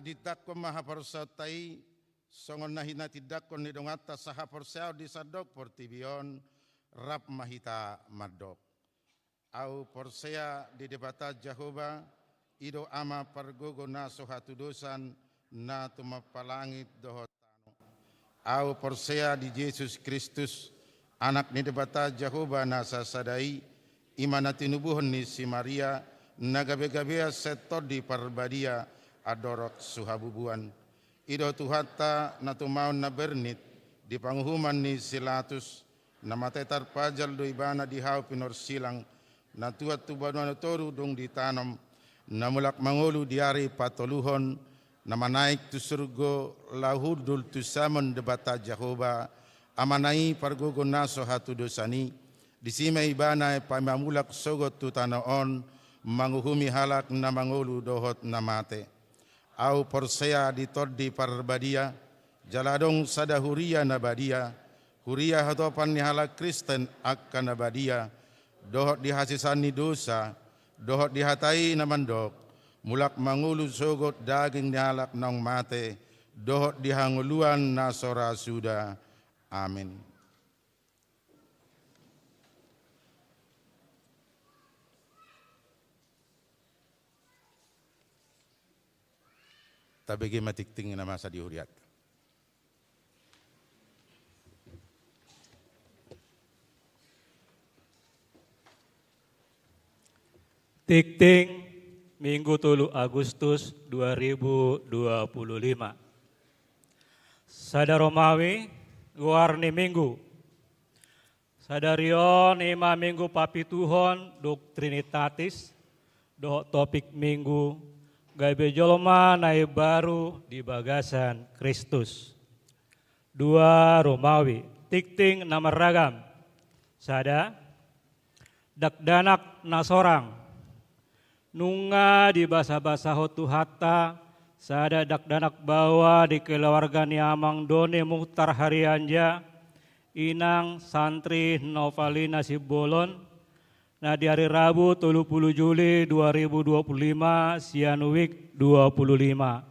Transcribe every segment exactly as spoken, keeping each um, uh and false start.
Ditindangkon ma haporseaonta i, songon na hinatindangkon ni donganta sahaporseaon di sandok portibi on, rap ma hita mandok. Ahu porsea di Debata Jahowa, i do Ama pargogo na so hatudosan, na tumompa langit dohot tano. Ahu porsea di Jesus Kristus, Anak ni Debata Jahowa na sasada i, i ma na tinubuhon ni si Maria, na gabe-gabean sian Tondi Parbadia, andorang so habubuan. I do Tuhanta na tumaon na bernit, di panguhuman ni si Latus, na mate tarpajal do ibana di hau pinorsilang, na tuat tu banua na toru dung ditanom, na mulak mangolu di ari patoluhon, na manaek tu surgo laho hundul tu siamun Debata Jahowa, Amana i pargogo na so hatudosan i, disi ma ibana paima mulak sogot tu tano on, manguhumi halak na mangolu dohot na mate. Ahu porsea di Tondi Parbadia, jala adong sada huria na badia, huria hatopan ni halak Kristen angka na badia, dohot di hasesaan ni dosa, dohot di hata i na mandok, mulak mangolu sogot daging ni halak naung mate, dohot di hangoluan na so ra suda. Amin. Tabege ma tingting na masa di huriat. Tingting, Minggu tolu Agustus dua ribu dua puluh lima. Sada Romawi, goar ni Minggu. Sadari on i ma Minggu papituhon dung Trinitatis, dohot topik Minggu, gabe jolma na imbaru di bagasan Kristus. Dua Romawi, tingting na marragam. Sada, dakdanak na sorang. Nunga dibasabasahon Tuhanta sada dakdanak baoa di keluarga ni Amang Doni Muhtar Harianja, Inang Santri Novalina Simbolon, na di ari Rabu tolu pulu Juli dua ribu dua pulu lima sian wijk dua pulu lima.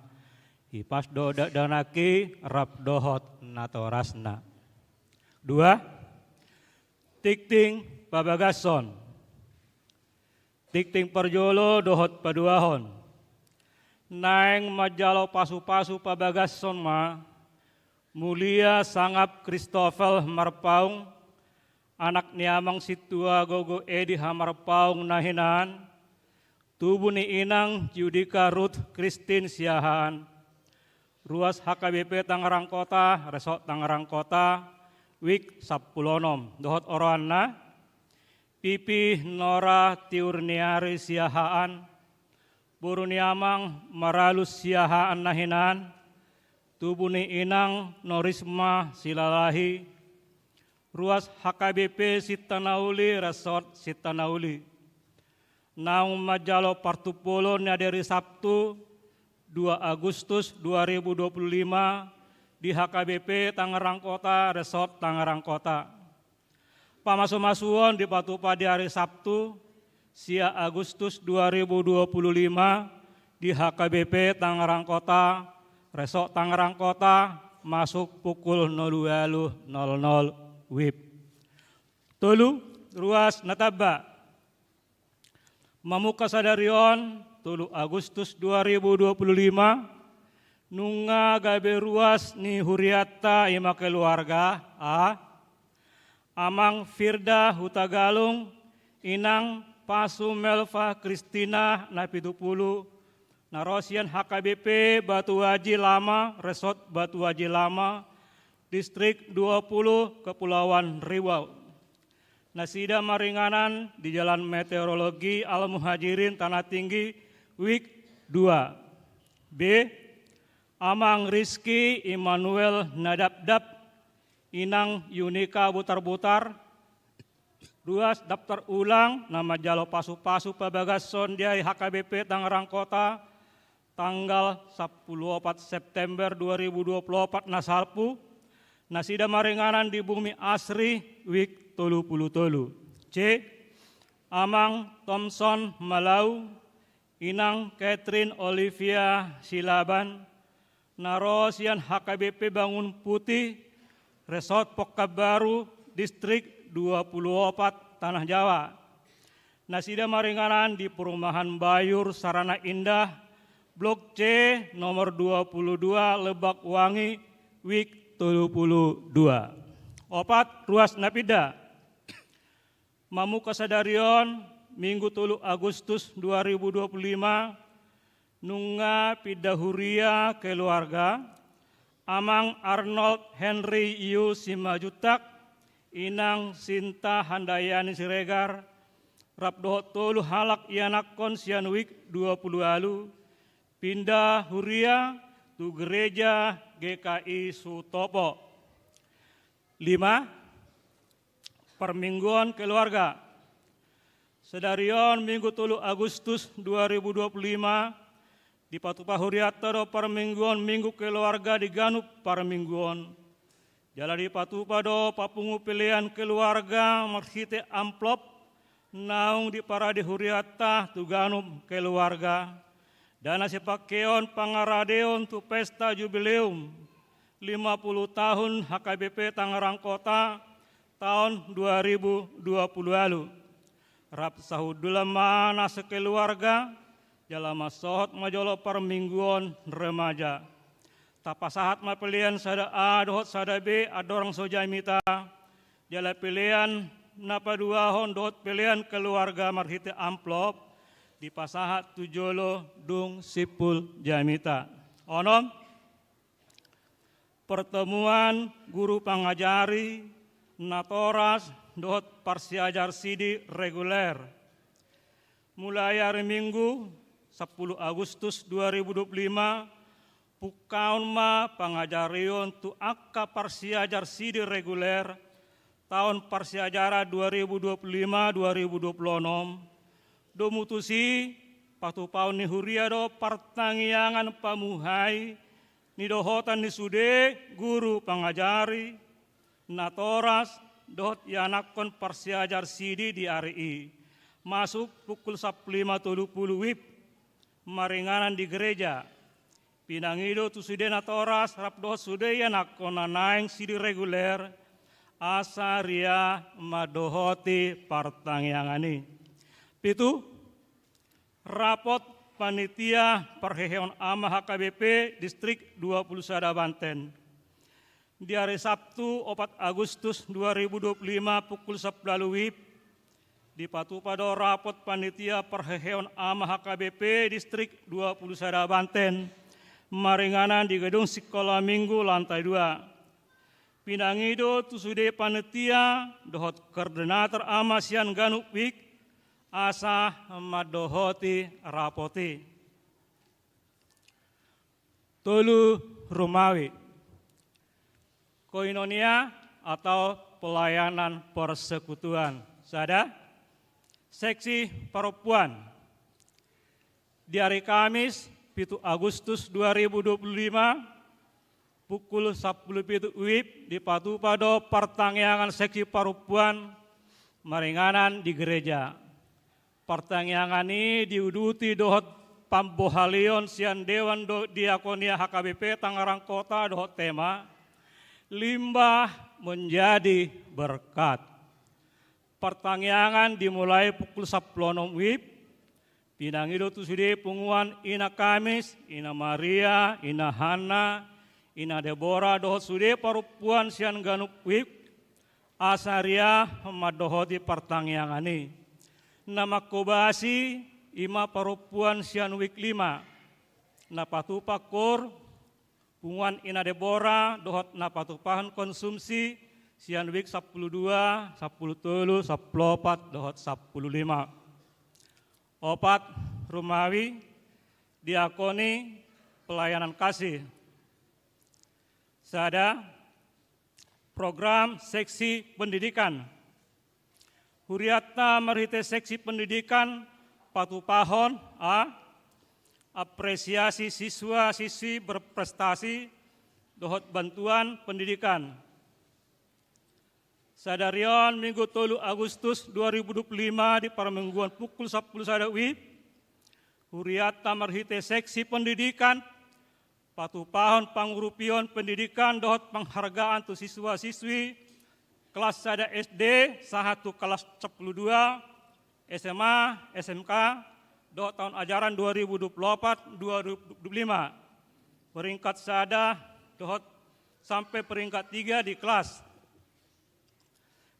Hipas do dakdanak i rap dohot natorasna. Dua, tingting pabagason. Tingting parjolo dohot paduahon. Naeng manjalo pasupasu pabagason ma, mulia sangap Christoffel Marpaung, anak ni Amang Sintua Gogo Edi Hamarpaung na hinan, tubu ni Inang Judika Ruth Christine Siahaan, ruas H K B P Tangerang Kota, Resort Tangerang Kota, wijk sampulu onom, dohot oroanna, Pipi Nora Tiurniari Siahaan, boru ni Amang Maralus Siahaan na hinan, tubu ni Inang Norisma Silalahi, ruas H K B P Sinta na Uli, Resort Sinta na Uli. Naung manjalo partumpolon na di ari Sabtu, dua Agustus dua ribu dua puluh lima, di H K B P Tangerang Kota, Resort Tangerang Kota. Pamasumasuon dipatupa di ari Sabtu, sia Agustus dua ribu dua puluh lima, di H K B P Tangerang Kota, Resort Tangerang Kota, masuk pukul nol ualu nol nol wib. Tolu, ruas na tamba. Mamungka sadari on, tolu Agustus dua ribu dua puluh lima, nunga gabe ruas ni hurianta i ma keluarga, a, Amang Firda Hutagalung, Inang Pasu Melva Kristina na pitu pulu, na ro sian H K B P Batu Aji Lama, Resort Batu Aji Lama, Distrik dua puluh, Kepulauan Riau. Nasida maringanan di Jalan Meteorologi Al Muhajirin Tanah Tinggi, wijk dua. B, Amang Rizky Immanuel Nadapdap, Inang Yunika Butarbutar, ruas daftar ulang na manjalo pasupasu pabagason di H K B P Tangerang Kota, tanggal sampulu opat September dua ribu dua puluh opat na salpu, nasida maringanan di Bumi Asri, wijk tolu pulu tolu. C, Amang Thomson Malau, Inang Catherine Olivia Silaban, na ro sian H K B P Bangun Putih, Resort Pekanbaru, Distrik dua puluh opat, Tanah Jawa. Nasida maringanan di Perumahan Bayur Sarana Indah, Blok C, nomor dua puluh dua, Lebak Wangi, WIB tolu puluh dua. Opat, ruas na pinda. Mamungka sadari on, Minggu tolu Agustus dua ribu dua puluh lima, nunga pinda huria keluarga, Amang Arnold Henry Yu Simanjuntak, Inang Sinta Handayani Siregar, rap dohot tolu halak ianakhon sian WIB dua puluh ualu, pinda huria tu gereja G K I Sutopo. Lima, parmingguon keluarga. Sadari on, Minggu tolu Agustus dua ribu dua puluh lima, dipatupa hurianta do parmingguon Minggu keluarga di ganup parmingguon. Jala dipatupa do papungu pelean keluarga marhite amplop naung diparade hurianta tu ganup keluarga. Dana sipangkeon pangaradeon tu pesta jubileum lima puluh tahun H K B P Tangerang Kota taon dua ribu dua puluh ualu. Rap sahundulan ma na sekeluarga, jala mansohot ma jolo parmingguon remaja. Tapasahat ma pelean sada A dohot sada B andorang so jamita, jala pelean na paduahon dohot pelean keluarga marhite amplop dipasahat tu jolo dung simpul jamita. Onom, pertemuan guru pangajari, natoras dohot parsiajar sidi reguler. Mulai ari Minggu, sampulu Agustus dua ribu dua puluh lima, pungkaon ma pangajarion tu angka parsiajar sidi reguler taon parsiajaran dua ribu dua puluh lima dua ribu dua puluh onom. Domu tusi, patupaon ni huria do partangiangan pamuhai nidohotan ni sude guru pangajari, natoras dohot ianakhon parsiajar sidi di ari i, masuk pukul sampulu lima tolu pulu WIB, maringanan di gereja. Pinangido tu sude natoras rap dohot sude ianakhon na naeng sidi reguler, asa riah mandohoti partangiangan i. Pitu, rapot panitia parheheon ama H K B P Distrik dua puluh sada Banten. Di ari Sabtu, opat Agustus dua ribu dua puluh lima, pukul sampulu ualu WIB, dipatupa do rapot panitia parheheon ama H K B P Distrik dua puluh sada Banten, maringanan di gedung Sikola Minggu lantai dua. Pinangido tu sude panitia dohot koordinator ama sian ganup WIB, asa mandohoti rapot i. Tolu, rumawi. Koinonia atau pelayanan persekutuan. Sada, seksi parompuan. Di ari Kamis, pitu Agustus dua ribu dua puluh lima, pukul sampulu pitu WIB, dipatupa do partangiangan seksi parompuan maringanan di gereja. Partangiangan i diuduti dohot pambohalion sian Dewan do-, Diakonia H K B P Tangerang Kota dohot tema, Limbah Menjadi Berkat. Partangiangan dimulai pukul sampulu onom WIB, pinangido tu sude punguan Ina Kamis, Ina Maria, Ina Hanna, Ina Debora, dohot sude parompuan sian ganup WIB, asa riah mandohoti partangiangan i. Na manghobasi i ma parompuan sian WIB lima, na patupa koor, punguan Ina Debora, dohot na patupahon konsumsi sian WIB sampulu dua, sampulu tolu, sampulu opat, dohot sampulu lima. Opat, rumawi, diakoni pelayanan kasih. Sada, program seksi pendidikan. Hurianta marhite seksi pendidikan patupahon, a, apresiasi siswa-siswi berprestasi dohot bantuan pendidikan. Sadari on, Minggu tolu Agustus dua ribu dua puluh lima, di parmingguan pukul sampulu sada WIB, hurianta marhite seksi pendidikan, patupahon pangurupion pendidikan dohot penghargaan tu siswa-siswi kelas sada S D sahat tu kelas sampulu dua, S M A, S M K, dohot tahun ajaran dua ribu dua puluh empat dua ribu dua puluh lima. Peringkat sada dohot sampe peringkat tiga di kelas.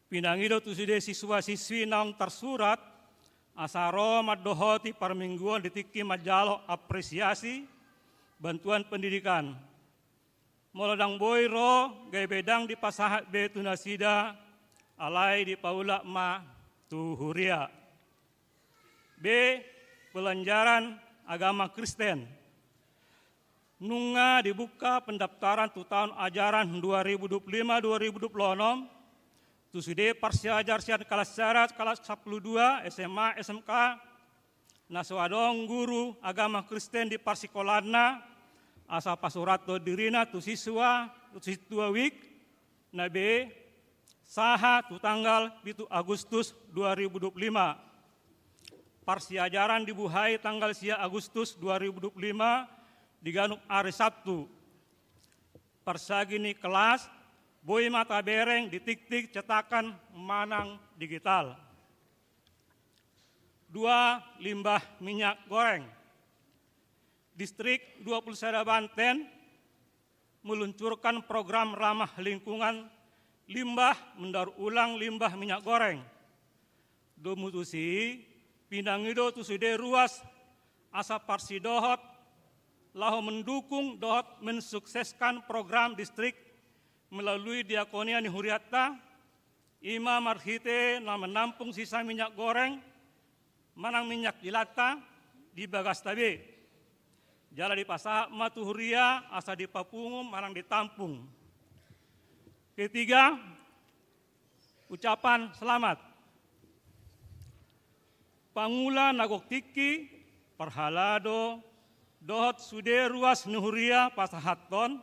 Pinangido tu sude siswa-siswi naung tarsurat, asa ro mandohoti parmingguon di tingki manjalo apresiasi bantuan pendidikan. Molo ndang boi ro, gabe ndang dipasahat be tu nasida, alai dipaulak ma tu huria. B. Pelajaran agama Kristen. Nunga dibuka pendaftaran tu tahun ajaran dua ribu dua puluh lima dua ribu dua puluh enam, tu sude parsiajar sian kelas sada, kelas sampulu dua, S M A, S M K, na so adong guru agama Kristen di parsikolaanna, asa pasurathon dirina tu siswa, tu sintua wik, na B, sahat tu tanggal pitu Agustus dua ribu dua puluh lima. Parsiajaran dibuhai tanggal sia Agustus dua ribu dua puluh lima di ganup ari Sabtu. Parsagi ni kelas, boi ma tabereng di tingting cetakan manang digital. Dua, limbah minyak goreng. Distrik dua puluh sada Banten meluncurkan program ramah lingkungan limbah mendaur ulang limbah minyak goreng. Domu tusi, pinangido tu sude ruas asa parsidohot laho mendukung dohot mensukseskan program distrik melalui diakonia ni hurianta, i ma marhite na menampung sisa minyak goreng manang minyak jilanta di bagasta be. Jala dipasahat ma tu huria asa dipapungu manang ditampung. Ketiga, ucapan selamat. Pangula na gok tingki, parhalado, dohot sude ruas ni huria pasahathon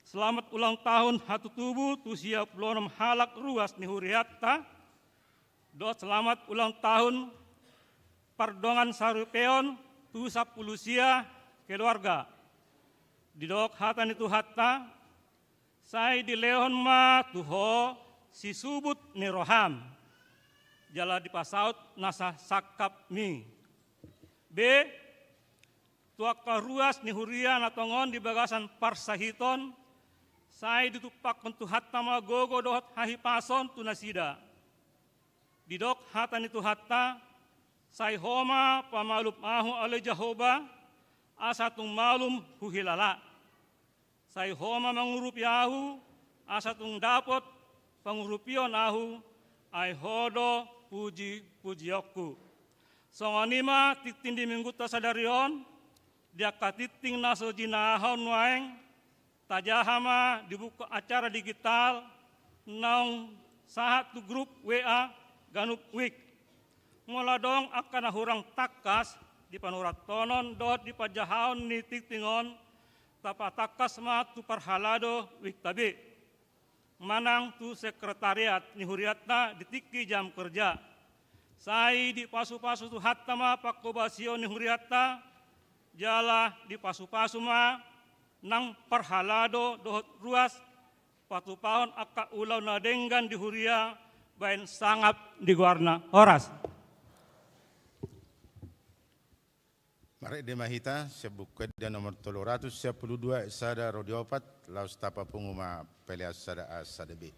selamat ulang tahun hatutubu tu sia pulu onom halak ruas ni hurianta, dohot selamat ulang tahun pardongan saripeon tu sampulu sia keluarga. Didok hata ni Tuhanta, sai dilehon ma tu ho sisubut ni roham, jala dipasaut nasa sangkapmi. B. Tu angka ruas ni huria na tongon di bagasan parsahiton, sai ditumpakkon Tuhanta ma gogo dohot hahipason tu nasida. Didok hata ni Tuhanta, sai ho ma pamalum ahu ale Jahowa, asa tung malum huhilala. Sai ho ma mangurupi ahu, asa tung dapot pangurupion ahu, ai ho do puji-pujionku. Songon i ma tingting di minggunta sadari on, di angka tingting na so jinahahon nuaeng, tajaha ma dibuka acara digital naung sahat tu grup W A ganup wik. Molo adong angka na hurang tangkas di panurathonon dohot di panjahaon ni tingting on, tapatangkas ma tu parhalado wikta be manang tu sekretariat ni hurianta di tingki jam kerja. Sai dipasupasu Tuhanta ma panghobasion ni hurianta, jala dipasupasu ma nang parhalado dohot ruas patupahon angka ulaon na denggan di huria baen sangap di goarna. Horas. Marende ma hita sian Buku Ende nomor tolu ratus sia pulu dua, sada ro di opat, laos tapapungu ma pelean sada A sada B.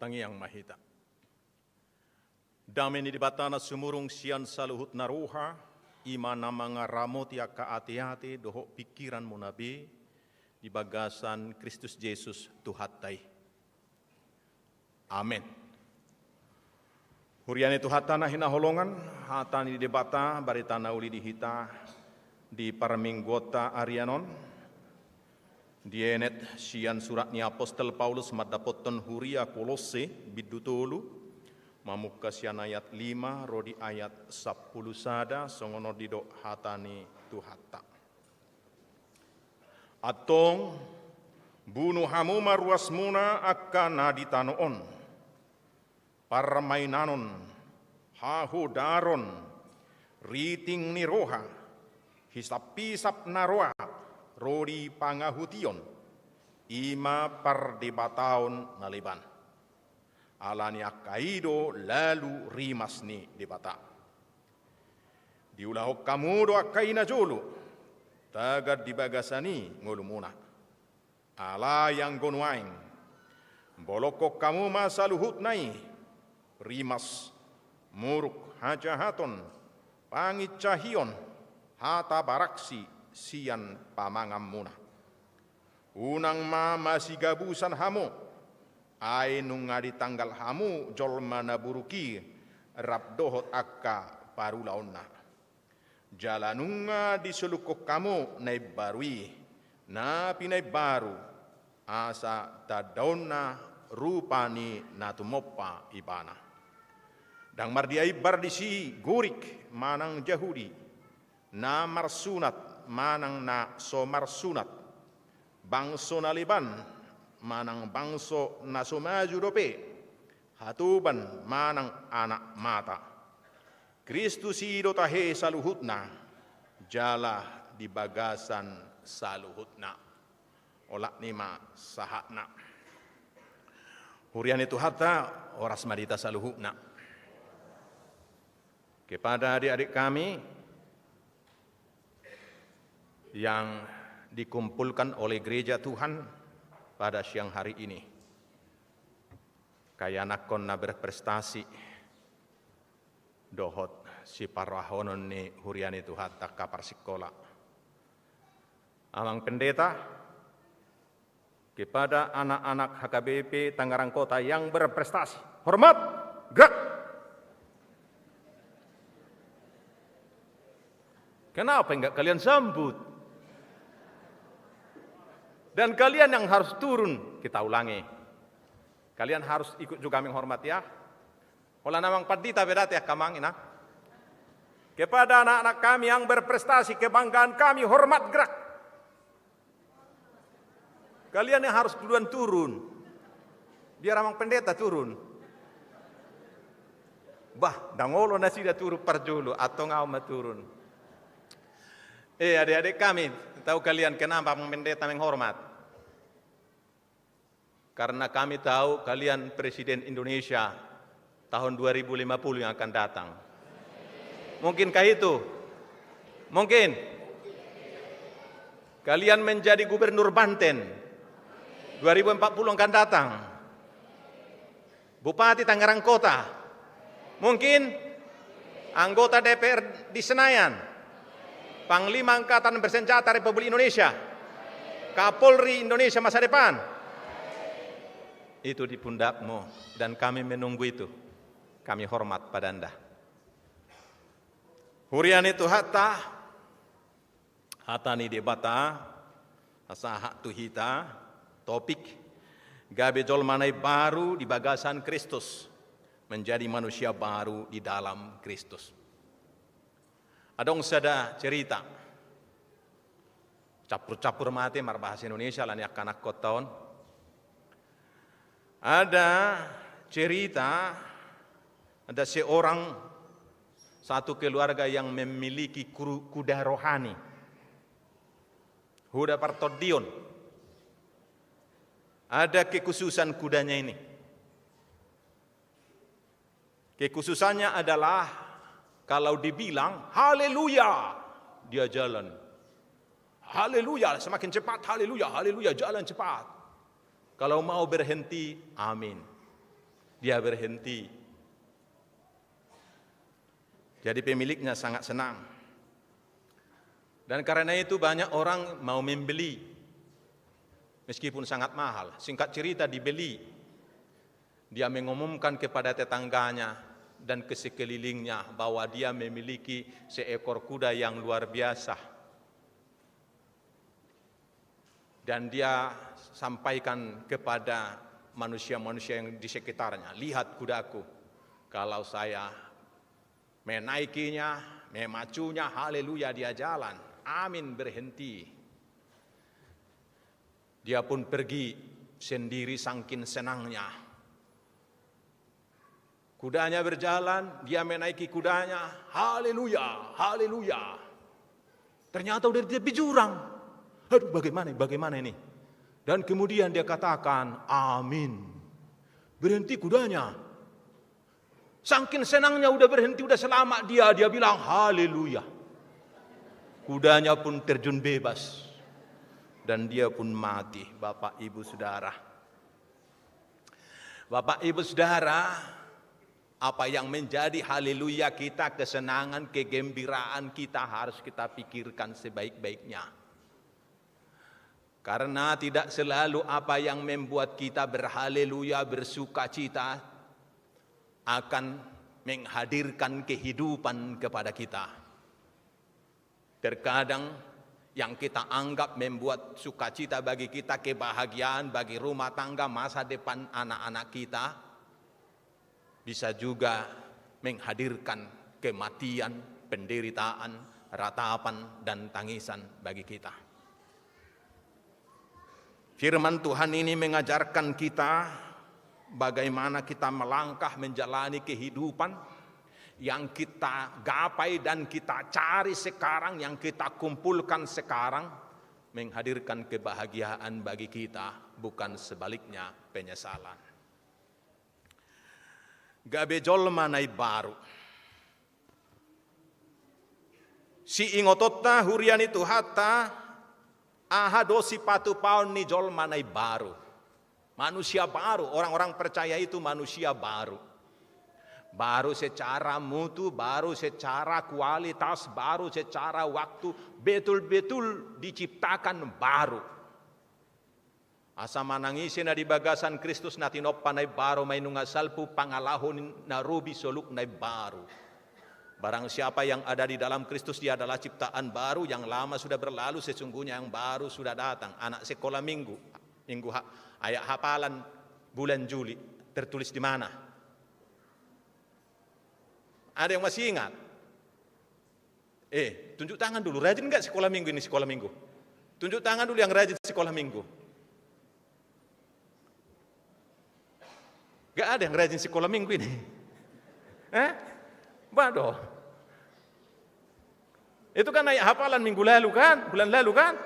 Tangiang ma hita. Dame ni Debata na sumurung sian saluhut na roha, i ma na mangaramoti angka ateate dohot pingkiranmuna be di bagasan Kristus Jesus Tuhanta i. Amen. Huria ni Tuhanta na hinaholongan, hata ni Debata barita na uli di hita di parmingguonta arian on, dienet sian surat ni apostel Paulus mandapothon huria Kolosse, bindu tolu, mamungka sian ayat lima ro di ayat sampulu sada, songon on didok hata ni Tuhanta. Antong, bunu hamu ma ruasmuna angka na di tano on: parmainanon, hahodaron, riting ni roha, hisaphisap na roa, ro di pangahution, i ma pardebataon na leban. Ala ni angka i do lalu rimas ni Debata. Diulahon hamu do angka i najolo, tagan di bagasan i ngolumuna. Alai anggo nuaeng, bolongkon hamu ma saluhutna i: rimas, muruk, hajahaton, pangincahion, hata baraksi sian pamanganmuna. Unang ma masigabusan hamu, ai nunga ditanggal hamu jolma na buruk i rap dohot angka parulaonna. Jala nunga disolunghon hamu na imbaru i, na pinaimbaru, asa tandaonna rupa ni na tumompa ibana. Ndang mardia imbar disi Gorik manang Jahudi, na marsunat manang na so marsunat, bangso na leban manang bangso na so maju dope, hatoban manang anak mata. Kristus i do tahe saluhutna, jala di bagasan saluhutna. Olat ni ma sahatna. Huria ni Tuhanta, horas ma di hita saluhutna. Kepada adik-adik kami yang dikumpulkan oleh gereja Tuhan pada siang hari ini, angka ianakhon na berprestasi dohot siparrohahonon ni huria ni Tuhanta, angka parsikola. Amang Pendeta, kepada anak-anak H K B P Tangerang Kota yang berprestasi, hormat, gerak. Kenapa enggak kalian sambut? Dan kalian yang harus turun, kita ulangi. Kalian harus ikut juga menghormat, ya. Holan Amang Pandita pe da, angka amang inang. Kepada anak-anak kami yang berprestasi, kebanggaan kami, hormat, gerak. Kalian yang harus duluan turun. Biar Amang Pendeta turun. Bah, ndang olo nasida turun parjolo, antong ahu ma turun. Eh, adik-adik kami, tahu kalian kenapa Amang Pendeta menghormat? Karena kami tahu kalian presiden Indonesia tahun dua ribu lima puluh yang akan datang. Mungkinkah itu? Mungkin. Kalian menjadi gubernur Banten dua ribu empat puluh akan datang. Bupati Tangerang Kota. Mungkin anggota D P R di Senayan, Panglima Angkatan Bersenjata Republik Indonesia, Kapolri Indonesia masa depan. Itu di pundakmu, dan kami menunggu itu. Kami hormat pada Anda. Huria ni Tuhanta, hata ni Debata sahat tu hita, topik: gabe jolma na imbaru di bagasan Kristus, menjadi manusia baru di dalam Kristus. Adong sada cerita, campur-campur ma ate marbahasa Indonesia, ala ni angka anakhonta on. Ada cerita, ada seorang, satu keluarga yang memiliki kru-, kuda rohani, kuda partondion. Ada kekhususan kudanya ini. Kekhususannya adalah kalau dibilang, "Haleluya!" dia jalan. "Haleluya!" Semakin cepat, "Haleluya, haleluya!" Jalan cepat. Kalau mau berhenti, "Amin." Dia berhenti. Jadi pemiliknya sangat senang. Dan karena itu banyak orang mau membeli, meskipun sangat mahal. Singkat cerita, dibeli. Dia mengumumkan kepada tetangganya dan ke sekelilingnya bahwa dia memiliki seekor kuda yang luar biasa. Dan dia sampaikan kepada manusia-manusia yang di sekitarnya, "Lihat kudaku, kalau saya menaikinya, memacunya, haleluya, dia jalan. Amin, berhenti." Dia pun pergi sendiri saking senangnya. Kudanya berjalan, dia menaiki kudanya, "Haleluya, haleluya." Ternyata udah di tepi jurang. Aduh, bagaimana, bagaimana ini? Dan kemudian dia katakan, "Amin." Berhenti kudanya. Saking senangnya udah berhenti, udah selamat dia, dia bilang, "Haleluya." Kudanya pun terjun bebas. Dan dia pun mati, Bapak, Ibu, Saudara. Bapak, Ibu, Saudara, apa yang menjadi haleluya kita, kesenangan, kegembiraan kita harus kita pikirkan sebaik-baiknya. Karena tidak selalu apa yang membuat kita berhaleluya, bersukacita, akan menghadirkan kehidupan kepada kita. Terkadang yang kita anggap membuat sukacita bagi kita, kebahagiaan bagi rumah tangga, masa depan anak-anak kita, bisa juga menghadirkan kematian, penderitaan, ratapan, dan tangisan bagi kita. Firman Tuhan ini mengajarkan kita bagaimana kita melangkah menjalani kehidupan yang kita gapai dan kita cari sekarang, yang kita kumpulkan sekarang, menghadirkan kebahagiaan bagi kita, bukan sebaliknya, penyesalan. Gabe jolma na imbaru. Siingotonta, huria ni Tuhanta, aha do sipatupaon ni jolma na imbaru? Manusia baru, orang-orang percaya itu manusia baru. Baru secara mutu, baru secara kualitas, baru secara waktu, betul-betul diciptakan baru. Asa manang ise na di bagasan Kristus, na tinompa na imbaru ma i, nunga salpu, pangalaho ni na robi, soluk na imbaru. Barang siapa yang ada di dalam Kristus, dia adalah ciptaan baru, yang lama sudah berlalu, sesungguhnya yang baru sudah datang. Anak sekolah minggu, minggu ha-, ayat hafalan bulan Juli, tertulis di mana? Ada yang masih ingat? Eh, tunjuk tangan dulu, rajin nggak sekolah minggu ini, sekolah minggu? Tunjuk tangan dulu yang rajin sekolah minggu. Nggak ada yang rajin sekolah minggu ini. Eh? Waduh. Itu kan ayat hafalan minggu lalu kan, bulan lalu kan?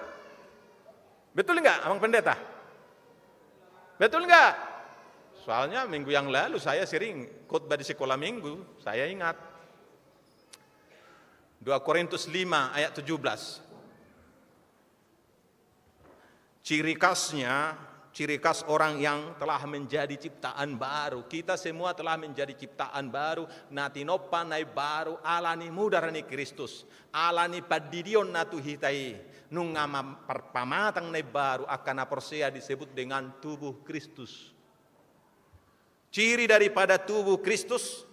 Betul nggak, Amang Pendeta? Betul nggak? Soalnya minggu yang lalu saya sering khotbah di sekolah minggu, saya ingat. Dua Korintus lima ayat tujuh belas. Ciri khasnya, ciri khas orang yang telah menjadi ciptaan baru. Kita semua telah menjadi ciptaan baru, na tinompa na imbaru, ala ni mudar ni Kristus, ala ni pandidion na tu hita i, nunga ma-, marpamatang na imbaru, angka na porsea disebut dengan tubuh Kristus. Ciri daripada tubuh Kristus,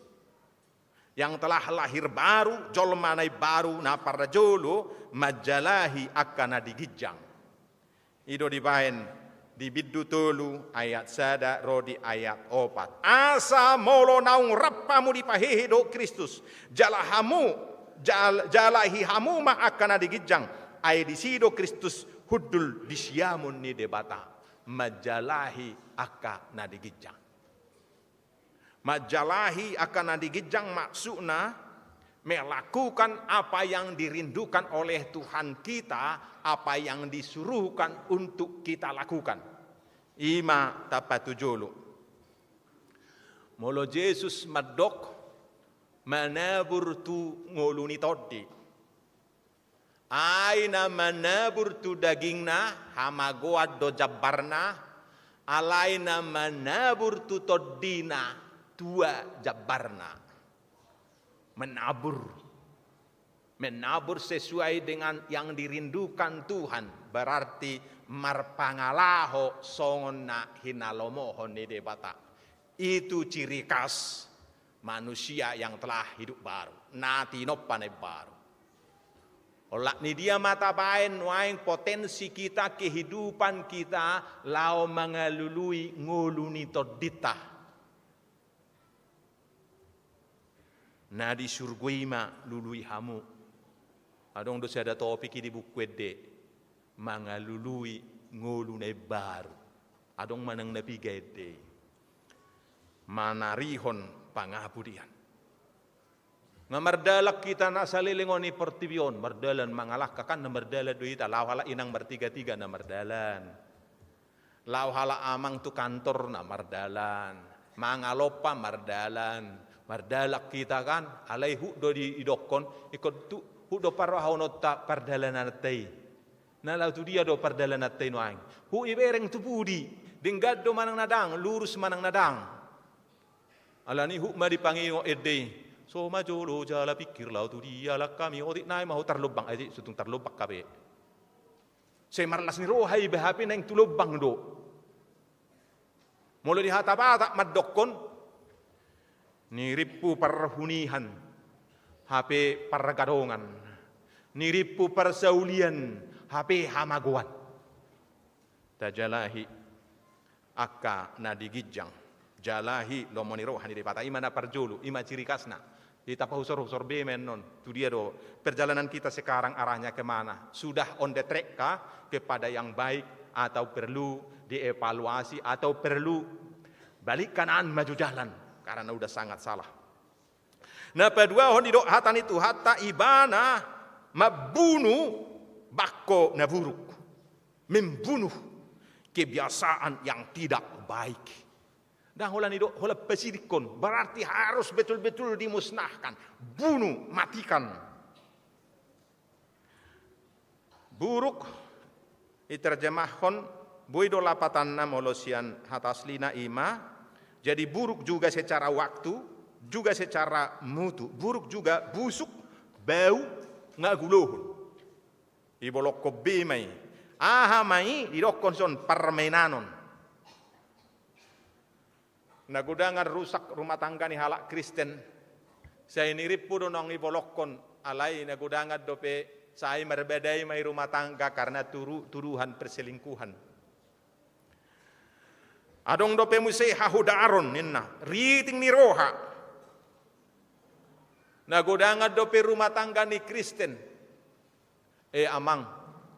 yang telah lahir baru, jolma na imbaru, na parjolo, manjalahi angka na di ginjang. I do dibaen di Bindu tolu ayat sada ro di ayat opat. Asa molo naung rap hamu dipahehe dohot Kristus, jala hamu, jal-, jalahi hamu ma angka na di ginjang, ai disi do Kristus hundul di siamun ni Debata, manjalahi angka na di ginjang. Manjalahi angka na di ginjang maksudna melakukan apa yang dirindukan oleh Tuhan kita, apa yang disuruhkan untuk kita lakukan. I ma tapatujolo. Molo Jesus mandok manabur tu ngolu ni tondi. Ai na manabur tu dagingna, hamagoan do jambarna, alai na manabur tu tondina, tua jambarna, menabur. Menabur sesuai dengan yang dirindukan Tuhan, berarti marpangalaho songon na hinalomohon ni Debata. Itu ciri khas manusia yang telah hidup baru, na tinompa na imbaru. Olat ni dia ma tabaen nuaeng potensi kita, kehidupan kita, laho mangalului ngolu ni tondinta. Na di surgo i ma lului hamu. Adong do sada topik i di buku ende, mangalului ngolu na imbaru. Adong manang na piga ende i. Manarihon pangapodian. Nga mardalan hita na saleleng on i portibi on, mardalan mangalangka kan na mardalan do hita, laho halak inang martiga-tiga na mardalan. Laho halak amang tu kantor na mardalan. Mangalompa mardalan. Mardalan hita kan, alai huhut do didokkon, ingkon tu, huhut do parrohahononta pardalananta i. Na laho tu dia do pardalananta i nuaeng? Huhut ibereng tu pudi, denggan do manang na dang, lurus manang na dang. Alani huhut ma dipangingot ende i. So ma jolo jala pingkir laho tu dia langkami, otik nai ma ho tarlombang, ai so tung tarlombang hape. Sai marlas ni roha iba hape naeng tu lombang do. Molo di hata Batak mandokkon, nirimpu parhunian, hape pargadongan, nirimpu parsaulian, hape hamagoan. Tajalahi angka na di ginjang, jalahi lomo ni roha ni Debata, i ma na parjolo, i ma ciri khasna. Jadi tapahusorhusor be ma annon, tu dia do perjalanan kita sekarang arahnya kemana? Sudah on the track kah kepada yang baik, atau perlu dievaluasi, atau perlu balik kanan maju jalan karena udah sangat salah. Na paduahon didok hata ni Tuhanta, ibana mambunu bangko na buruk, membunuh kebiasaan yang tidak baik. Ndang holan didok holan pasidingkon, berarti harus betul-betul dimusnahkan, bunuh, matikan. Buruk diterjemahkon, boi do lapatanna molo sian hata aslina i ma. Jadi buruk juga secara waktu, juga secara mutu. Buruk juga busuk, bau, nga gulohon. Dibolongkon be ma i. Aha ma i didokkon son? Parmainanon. Na godangan rusak rumah tangga ni halak Kristen, sai nirimpu do naung dibolongkon, alai na godangan dope sai marbadai ma i rumah tangga karena turu-, tuduhan perselingkuhan. Adong dope muse hahodaron ninna, riting ni roha. Na godangan dope rumah tangga ni Kristen. Eh, amang,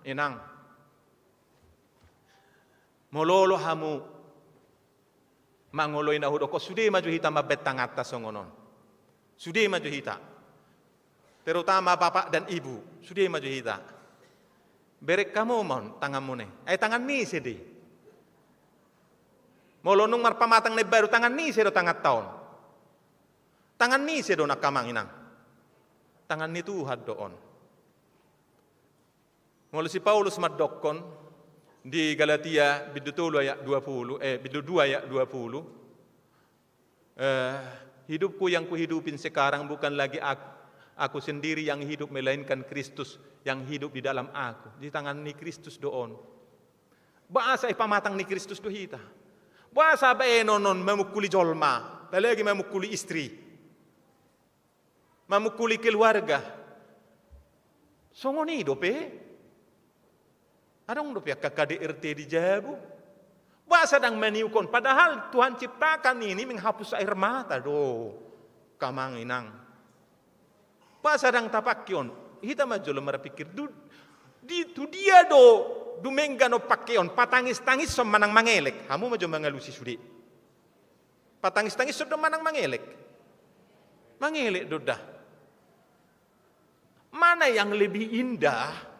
inang. Molo olo hamu mangoloi na hudokkon, sude ma jo hita mambaen tanganta songon on. Sude ma jo hita. Terutama bapak dan ibu, sude ma jo hita. Bereng hamu ma on tanganmuna i. Ai tangan ni ise do i? Molo nunga marpamatang na imbaru, tangan ni ise do tanganta on? Tangan ni ise do nang, amang, inang? Tangan ni Tuhan do on. Molo si Paulus mandokkon di Galatia bindu tolu ayat dua pulu, eh, bindu dua ayat dua pulu, eh, hidupku yang kuhidupin sekarang bukan lagi ak-, aku sendiri yang hidup, melainkan Kristus yang hidup di dalam aku. Di tangan ni Kristus do on. Boasa i pamatang ni Kristus do hita? Boasa baenon on mamungkuli jolma, apalagi mamungkuli istri? Mamungkuli keluarga. Songon i dope. Adong dope angka K D R T di jabu. Boasa ndang maniukhon, padahal Tuhan ciptakan ini menghapus air mata do, amang, inang. Boasa ndang tapangke on? Hita ma jolo marpingkir, du-, di, tu dia do dumenggan on pangkeon, patangistangison manang mangelek? Hamu ma jo mangalusi sude. Patangistangison do manang mangelek? Mangelek do da. Mana yang lebih indah?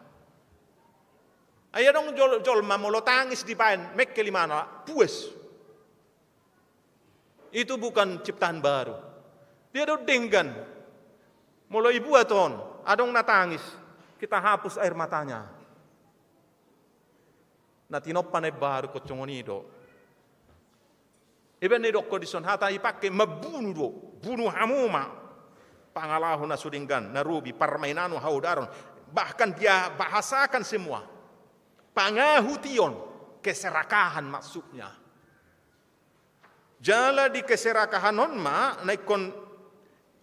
Ai adong jol-, jolma molo tangis dibaen, mengkel imana, puas. Itu bukan ciptaan baru. Dia do denggan. Molo ibuat on, adong na tangis, kita hapus air matanya. Na tinompa na imbaru ingkon songon i do. Iba na didokkon dison hata dipake mambunu do, bunu hamu ma. Pangalaho na so denggan, na robi, parmainanhon, haodaron. Bahkan dia bahasakan semua. Pangahution, keserakahan maksudnya. Jala di keserakahan on ma, na ingkon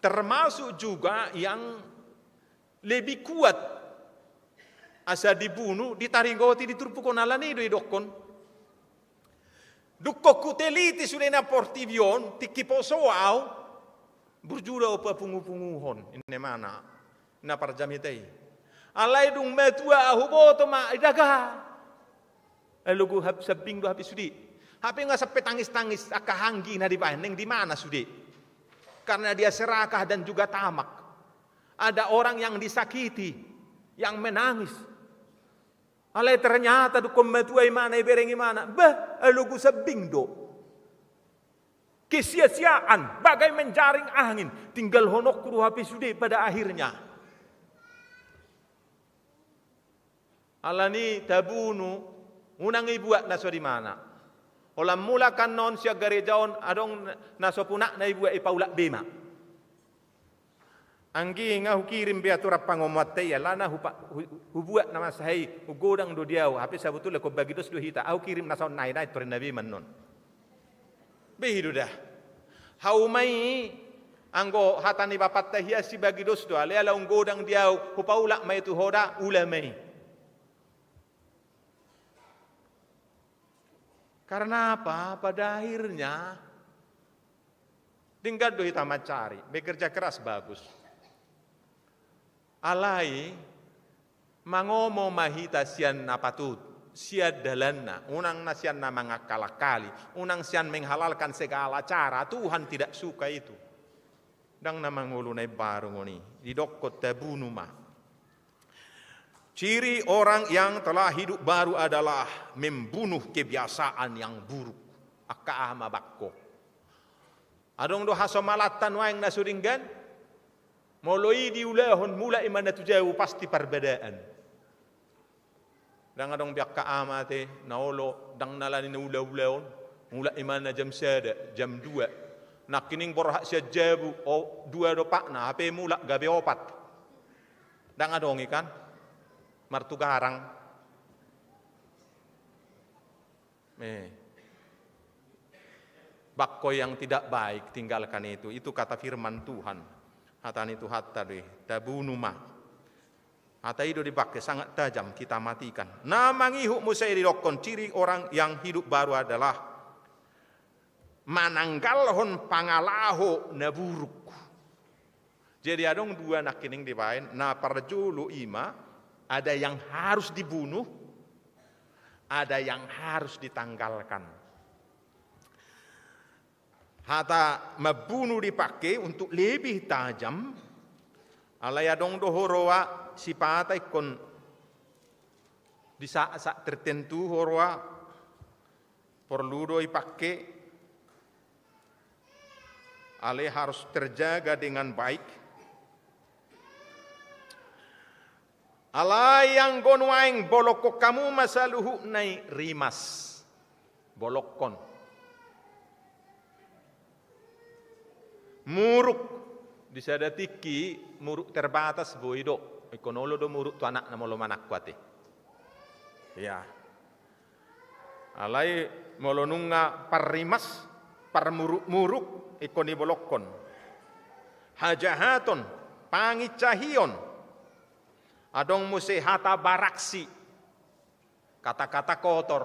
termasuk juga yang lebih kuat asa dibunu, ditaringoti di turpuk on, alani do didokkon. Dung ingkon huteliti sude na portibi on, tingki poso au, burju do au papungupunguhon, inna imana, na parjamita i. Alai dung matua au huboto ma, idaga. Ai logu hap-, sambing do hape sude. Hape nga sampe tangis-tangis, angka anggi na dibaen, naeng di mana sude. Karena dia serakah dan juga tamak. Ada orang yang disakiti, yang menangis. Alai ternyata dung ingkon matua imana, ibereng imana, bah, ai logu sambing do. Kesia-siaan, bagai menjaring angin, tinggalhononku do hape sude pada akhirnya. Alani tabunu, unang ibuat na so di mana. Holan mulak annon sian gareja on, adong na so punakna ibuat, ipaulak be ma. Anggi, nga hukirim be aturan pangomoanta i, alana hupa-, hu-, hubuat na mansai, hugodang do di au, hape sabotulna ingkon bagi dos do hita, au kirim na saonnari nai, torinna be ma annon. Be i do da. Hauma i, anggo hata ni bapanta hian sibagi dos do, alai ala umgodang di au, hupaulak ma i tu ho da, ula ma i. Karena apa? Pada akhirnya, denggan do hita mansari, bekerja keras bagus. Alai, mangomo ma hita sian na patut, sian dalanna, unang na sian na mangakal-akali, unang sian menghalalkan segala cara, Tuhan tidak suka itu. Ndang na mangolu na imbaru ngoni, didokkon tabunu ma. Ciri orang yang telah hidup baru adalah membunuh kebiasaan yang buruk. Angka aha ma bangko. Adong do hasomalanta nuaeng na so denggan, molo i diulahon, mulak imana tu jabu pasti parbadaan. Ndang adong be angka ama ate, na olo, ndang na alani na ula-ula on, mulak imana jam sada, jam dua. Nangkining borhat sian jabu, o, dua do patna, hape mulak gabe opat. Ndang adong i kan, martugarang. Eh. Bangko yang tidak baik, tinggalkan itu. Itu kata firman Tuhan. Hata ni Tuhanta do i, tabunu ma. Hata i do dipake sangat tajam, kita matikan. Na mangihut muse i didokkon ciri orang yang hidup baru adalah mananggalhon pangalaho na buruk. Jadi adong dua nangkining dibaen, na parjolo i ma, ada yang harus dibunuh, ada yang harus ditanggalkan. Hata mambunu dipake untuk lebih tajam, alai adong do huroa sipata ingkon di saat-saat tertentu huroa porlu do ipake, alai harus terjaga dengan baik. Alai anggo nuaeng bolokkon hamu ma saluhutna i, rimas. Bolokkon. Muruk. Di sada tingki muruk terbatas boi do. Ingkon olo do muruk tu anakna molo manangko ate. Ya. Alai molo nunga parrimas, parmuruk-muruk, ingkon i bolokkon. Hajahaton, pangincahion. Adong muse hata baraksi, kata-kata kotor.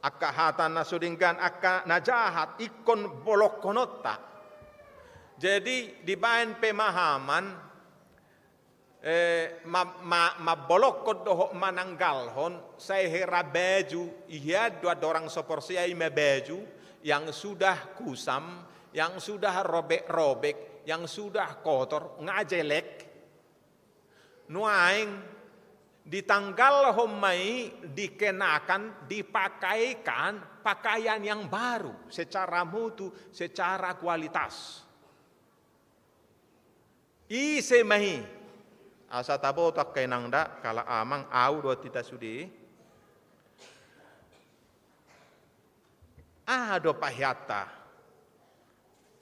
Angka hata na so denggan, angka na jahat, ingkon bolokkononta. Jadi dibaen pemahaman, eh, ma-, ma-, mambolokkon dohot mananggalhon, sai hera baju, i hian do andorang so porsea i ma baju, yang sudah kusam, yang sudah robek-robek, yang sudah kotor, nga jelek. Nuaeng ditanggalhon ma i, dikenakan, dipakaikan pakaian yang baru secara mutu, secara kualitas. Ise ma i? Asa taboto angka inang da, kalak amang, au dohot hita sude. Aha do paheanta?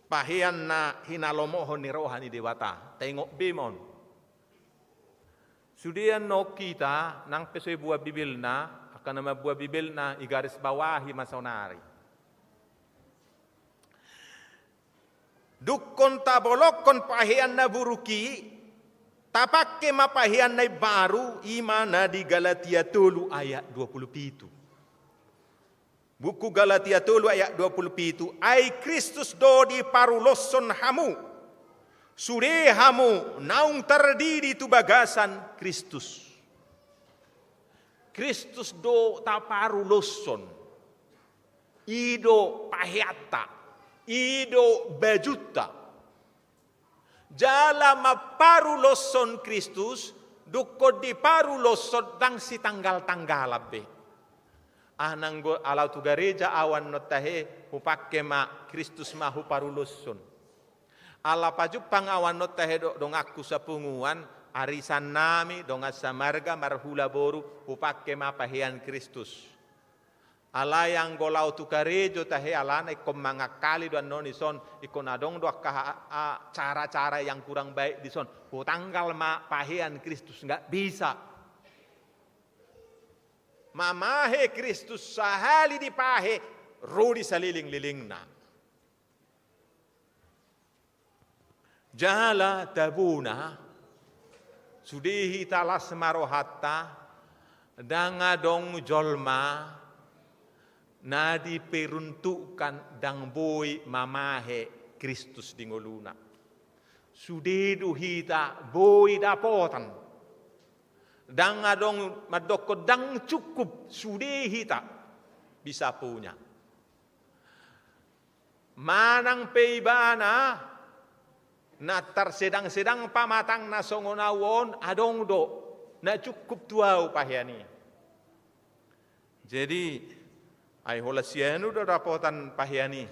Pahean na hinalomohon ni roha ni Debata. Taingot be ma on. Sude annon hita, nang pe so ibuat Bibelna, angka na mambuat Bibelna, igarisbawahi ma saonari. Dungkon tabolongkon pahean na buruk i, tapangke ma pahean na imbaru, i ma na di Galatia tolu ayat dua pulu pitu. Buku Galatia tolu ayat dua pulu pitu, ai Kristus do diparuloshon hamu. Sude hamu naung tardidi tu bagasan Kristus. Kristus do taparuloshon. I do paheanta, i do bajunta. Jala mamparuloshon Kristus, dungkon diparuloshon ndang sitanggal-tanggalan be. Ah, nanggo ala tu gareja au annon tahe, hupangke ma Kristus ma huparuloshon. Ala pajumpang au annon tahe dohot donganku sapunguan, arisan nami, dongan samarga, marhula boru, hupangke ma pahean Kristus. Alai anggo laho tu karejo tahe alana ingkon mangangkali do annon dison, ingkon adong do angka ha-, a-, cara-cara yang kurang baik dison. Hutanggal ma pahean Kristus, nggak bisa. Mamahe Kristus sahali dipahe, ro di salelenglelengna. Jala tabona, sude hita las ma rohanta, ndang adong jolma na diperuntukkan ndang boi mamahe Kristus di ngoluna. Sude do hita boi dapotan. Ndang adong mandokkon ndang cukup, sude hita bisa punya. Manang pe ibana na tarsedang-sedang pamatangna songon au on, adong do na cukup tu au pahean i. Jadi, ai holan sian hu do dapotan pahean i.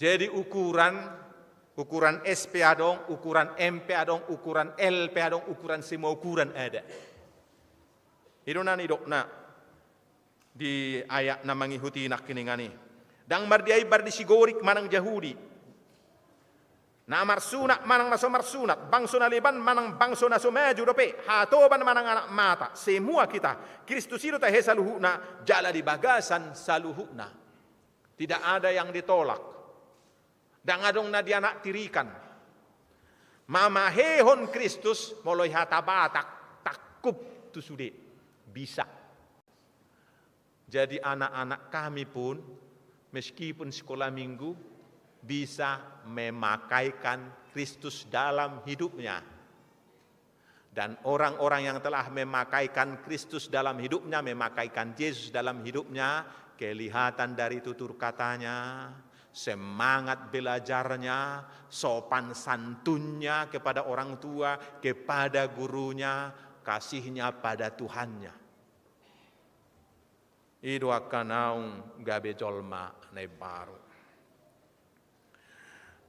Jadi ukuran, ukuran S pe adong, ukuran M pe adong, ukuran L pe adong, ukuran semua ukuran ada. I do na nidokna di ayat na mangihuti nangkiningan i. Ndang mardia imbar di sigorik manang Jahudi, na marsunat manang na so marsunat, bangso na leban manang bangso na so maju dope, hatoban manang anak mata, semua kita Kristus i do tahe saluhutna, jala di bagasan saluhutna. Tidak ada yang ditolak. Ndang adong na dianaktirikan. Mamahehon Kristus, molo i hata Batak, tangkup tu sude. Bisa. Jadi anak-anak kami pun, meskipun sekolah minggu, bisa memakaikan Kristus dalam hidupnya. Dan orang-orang yang telah memakaikan Kristus dalam hidupnya, memakaikan Yesus dalam hidupnya, kelihatan dari tutur katanya, semangat belajarnya, sopan santunnya kepada orang tua, kepada gurunya, kasihnya pada Tuhannya. I do angka naung gabe jolma na imbaru.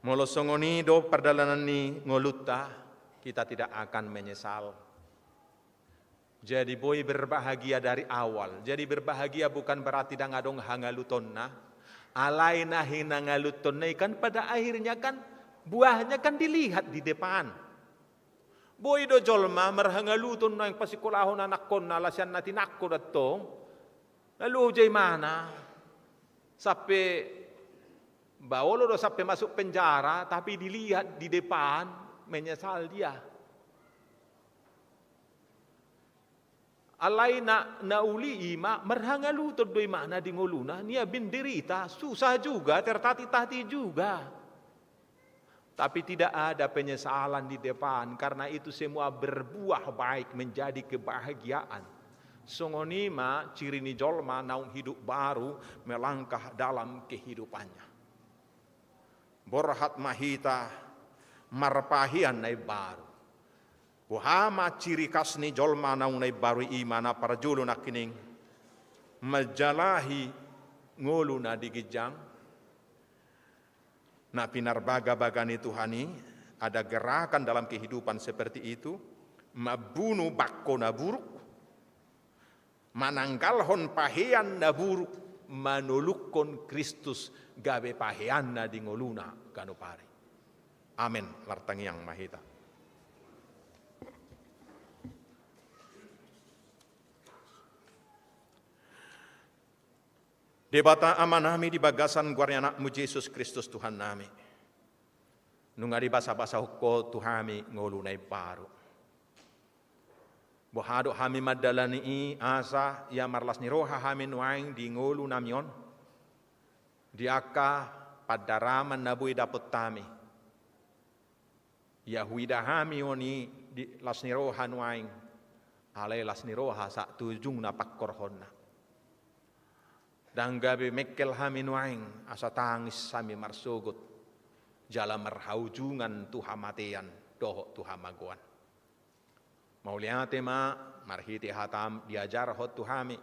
Molo songon i do pardalanan ni ngolunta, kita tidak akan menyesal. Jadi boi berbahagia dari awal. Jadi berbahagia bukan berarti ndang adong hangalutonna. Alai na hinangalutonna i kan pada akhirnya kan buahnya kan dilihat di depan. Boi do jolma marhangaluton naeng pasikolahon anakkonna, ala sian na tinangko do antong. Na loja imana. Sampe ba olo do sampe masuk penjara, tapi dilihat di depan, menyesal dia. Alai na, na uli i ma, marhangaluton do imana di ngoluna, ia menderita, susah juga, tertatih-tatih juga. Tapi tidak ada penyesalan di depan, karena itu semua berbuah baik menjadi kebahagiaan. Songon i ma ciri ni jolma naung hidup baru melangkah dalam kehidupannya. Borhat ma hita marpahean na imbaru. Boha ma ciri khas ni jolma naung na imbaru i? Ima na parjolo nangkining, manjalahi ngolu na di ginjang, na pinarbagabaga ni Tuhan i. Ada gerakan dalam kehidupan seperti itu, mambunu bangko na buruk, mananggalhon pahean na buruk, manolukhon Kristus gabe paheanna di ngoluna ganup ari. Amen. Martangiang ma hita. Debata Amanami, di bagasan goar ni Anakmu Jesus Kristus Tuhannami, nunga dibasabasahon Ho tu hami ngolu na imbaru. Boha do hami mandalani i asa ia marlas ni roha hami nuaeng di ngolunami on, di angka pandaraman na boi dapot hami. Ia huida hami on i di las ni roha nuaeng, alai las ni roha sahat tu ujungna pangkorhonna. Ndang gabe mengkel hami nuaeng asa tangis hami marsogot jala marhaujungan tu hamatean dohot tu hamagoan. Mauliate ma marhite hataM diajarhon tu hami,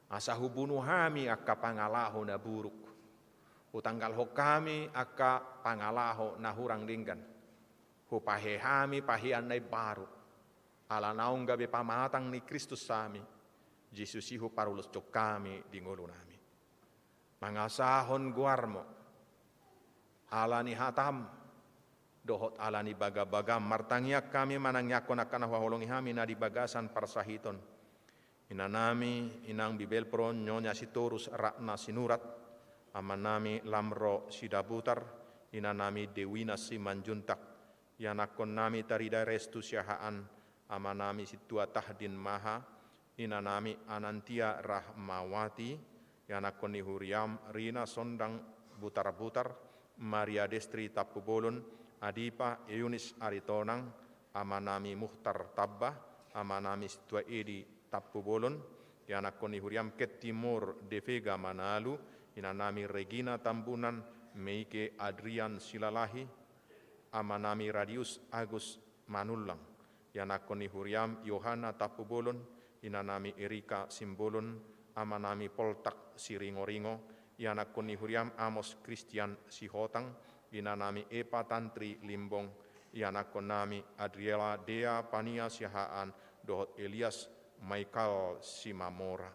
asa hubunu hami angka pangalaho na buruk, hutanggalhon hami angka pangalaho na hurang denggan, hupahe hami pahean na imbaru, ala naung gabe pamatang ni Kristus hami. Jesus i huparuloshon hami di ngolunami. Mangasahon goarMu, ala ni hataM, dohot ala ni bagabagaM, martangiang hami manangiangkon angka na huhaholongi hami na di bagasan parsahiton. Inanami, Inang Bibelvrouw, Nyonya Sitorus Ratna Sinurat, amanami Lamro Sidabutar, inanami Dewina Simanjuntak, ianakkonnami Tarida Restu Siahaan, amanami Sintua Tahdin Maha, inanami Anantia Rahmawati, ianakkon ni huriaM Rina Sondang Butarbutar, Maria Destri Tampubolon, Adipa Yunis Aritonang, amanami Muhtar Tamba, amanami Sintua Edi Tampubolon, ianakkon ni huriaM Ketty Moore de Vega Manalu, inanami Regina Tambunan, Meike Adrian Silalahi, amanami Radius Agus Manullang, ianakkon ni huriaM Yohana Tampubolon, inanami Erika Simbolon, amanami Poltak Siringoringo, ianakkon ni huriaM Amos Christian Sihotang, inanami Epa Tantri Limbong, ianakkonnami Adriela Dea Pania Siahaan dohot Elias Maikal Simamora.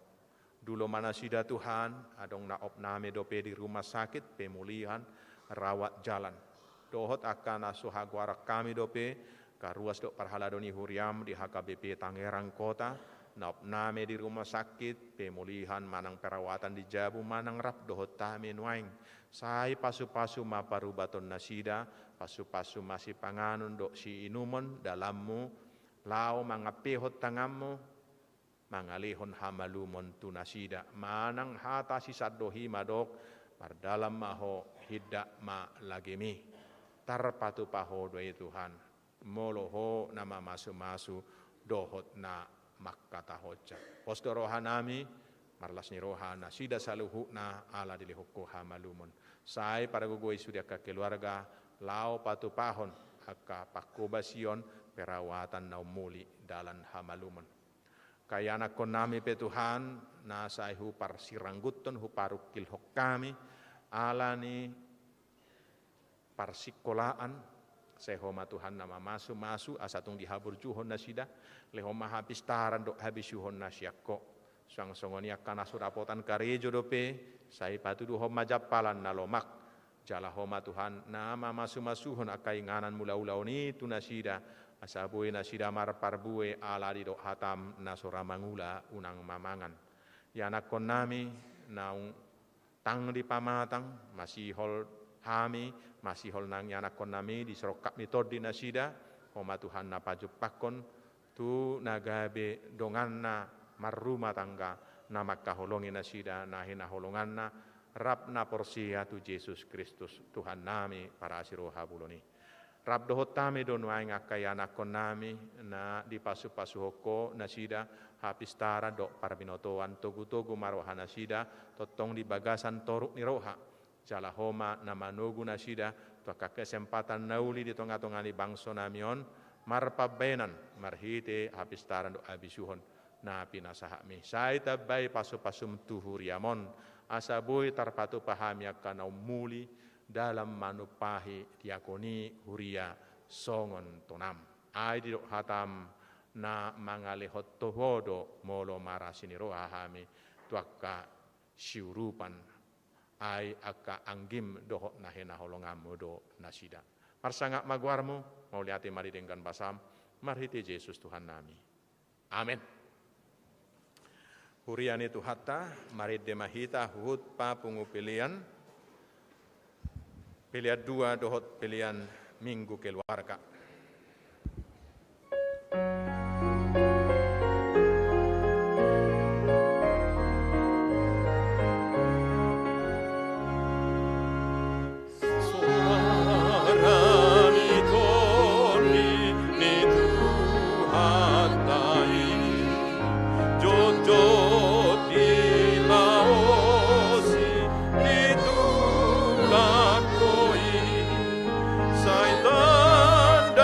Dulo ma nasida Tuhan, adong na opnami dope di rumah sakit, pemulihan, rawat jalan. Dohot angka na so hagoaran hami dope, angka ruas dohot parhalado ni huriaM di H K B P Tangerang Kota, na opnami di rumah sakit, pemulihan manang perawatan di jabu manang rap dohot hami nuaeng. Sai pasupasu ma parubaton nasida, pasupasu ma sipanganon dohot siinumon dalanMu, laho mangampehon tanganMu, mangalehon hamalumon tu nasida, manang hata sisandohi madok, mardalan ma Ho, hindat ma lagemi. Tarpatupa Ho do i Tuhan, molo Ho na mamasumasu dohot na mangkatahonsa. Pos do rohanami, marlas ni roha nasida saluhutna ala dilehon Ho hamalumon. Sai pargogoi sude angka keluarga, laho patupahon angka pangkobasion, perawatan na ummuli, dalan hamalumon. Angka ianakkonnami pe Tuhan, na sai huparsiranggutton, huparungkilhon hami, ala ni parsikolaan, sai Ho ma Tuhan na mamasumasu, asa tung dihaburjuhon nasida, lehon ma hapistaran dohot habisuhon na sian Ho. Suang songon i angka na so dapotan karejo dope, sai patuduhon ma jampalan na lomak, jala Ho ma Tuhan na mamasumasuhon angka inganan mulaulaon i tu nasida, asa boi nasida marparbue ala didok hataM na so ra mangula unang mamangan. Ianakkonnami naung tang di pamatang, masihol hami, masihol nang ianakkonnami, disorongkap ni tondi nasida, Ho ma Tuhan na pajumpangkon, tu na gabe donganna marrumah tangga, na mangkaholongi nasida na hinaholonganna, rap na porsea tu Jesus Kristus Tuhannami parasi roha bolon i. Rap dohot hami do nuaeng angka ianakkonnami, na dipasupasuhon Ho nasida, hapistaran dohot parbinotoan, togutogu ma roha nasida, tongtong di bagasan toruk ni roha. Jala Ho ma na manogu nasida, tu angka kesempatan na uli di tongatonga ni bangsonami on, marpambahenan, marhite hapistaran dohot habisuhon, na pinasahatmi. Sai tambai pasupasum tu huriam on, asa boi tarpatupa hami angka na ummuli, dalan manumpahi diakoni huria songon tonam. Ai didok hatam, na mangalehon toho do molo marasi ni roha hami, tu angka siurupan, ai angka anggim dohot na hinaholonganmu do nasida. Marsangap ma goarmu, mauliate ma di denggan basam, marhite Jesus Tuhan nami. Amen. Huria ni Tuhanta, marende ma hita huhut papungu pelean, pelean dua dohot pelean Minggu Keluarga. Soara ni Tondi ni Tuhanta i, jotjot dilaosi di tulangku i, sai tanda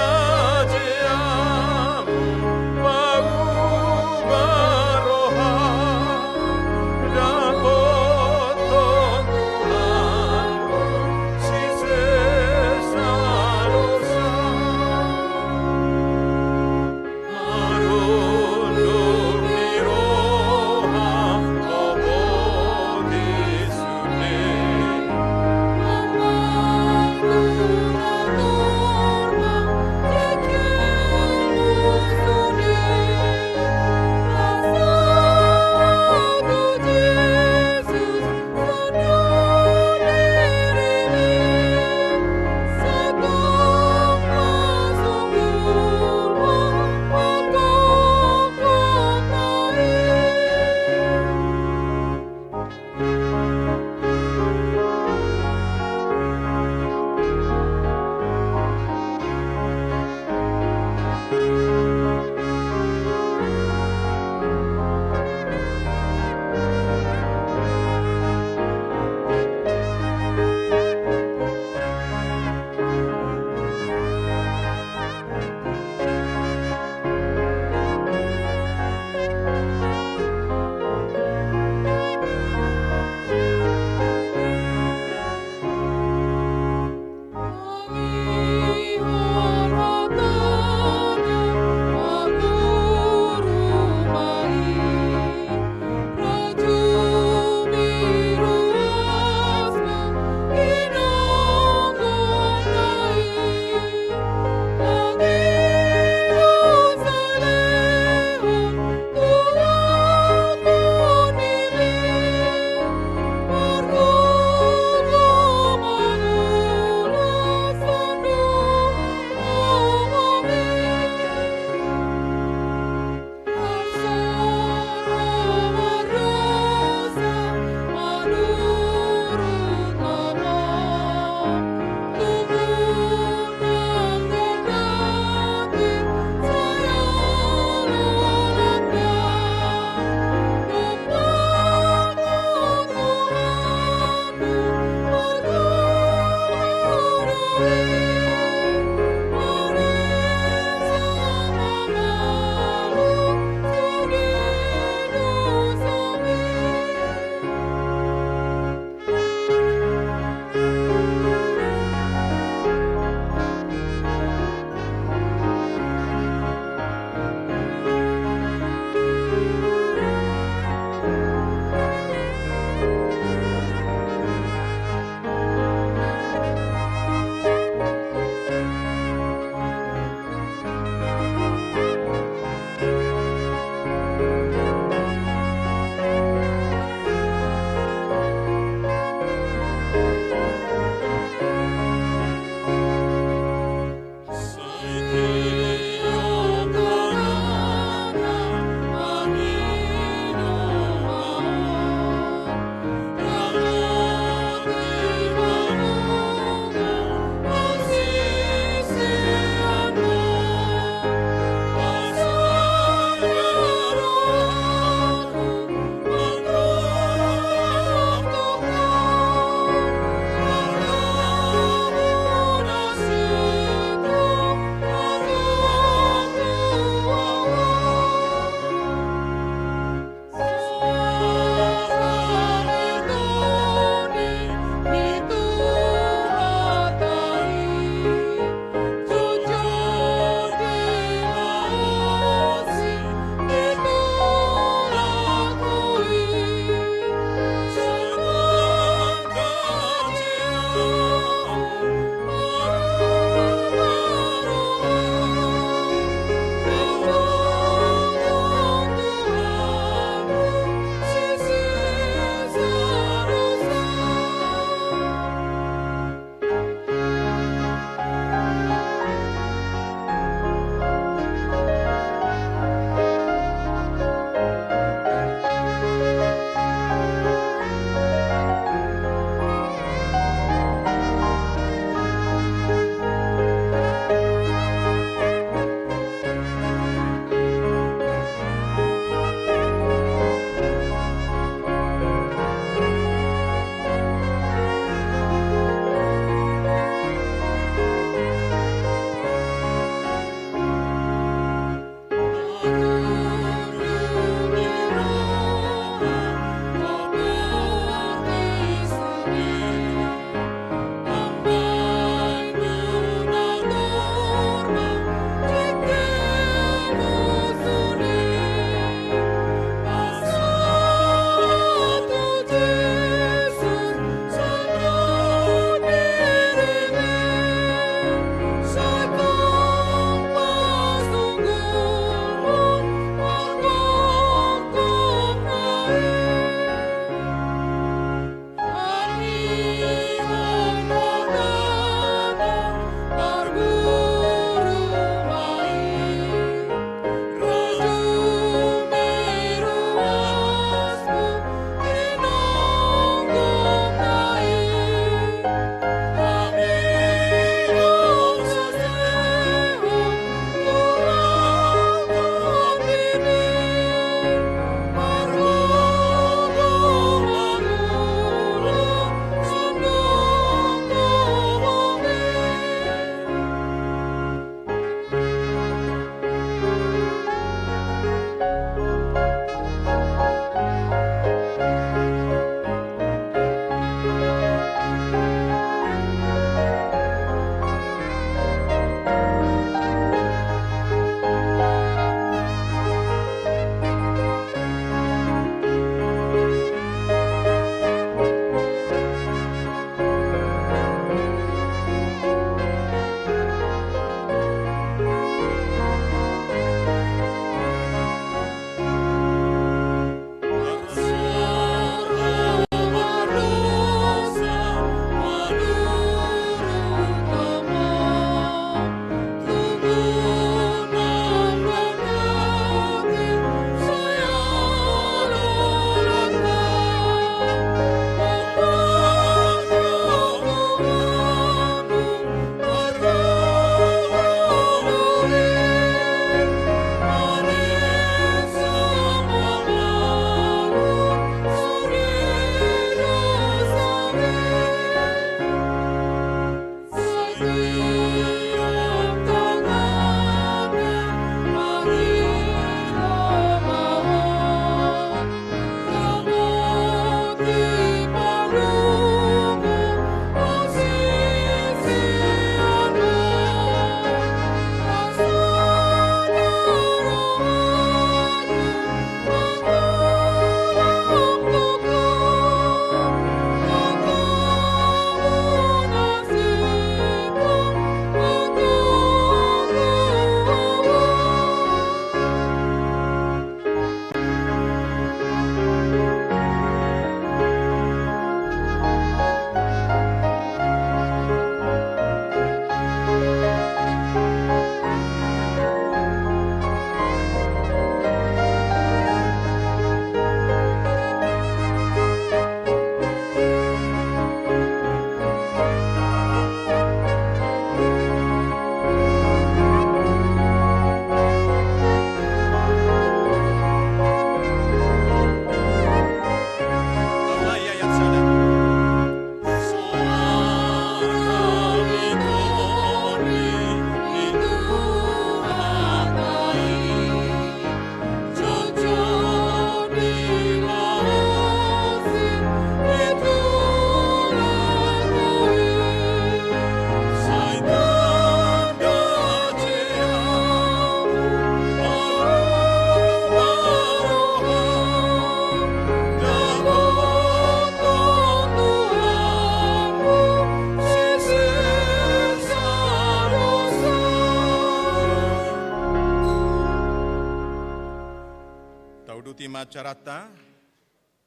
Acaranta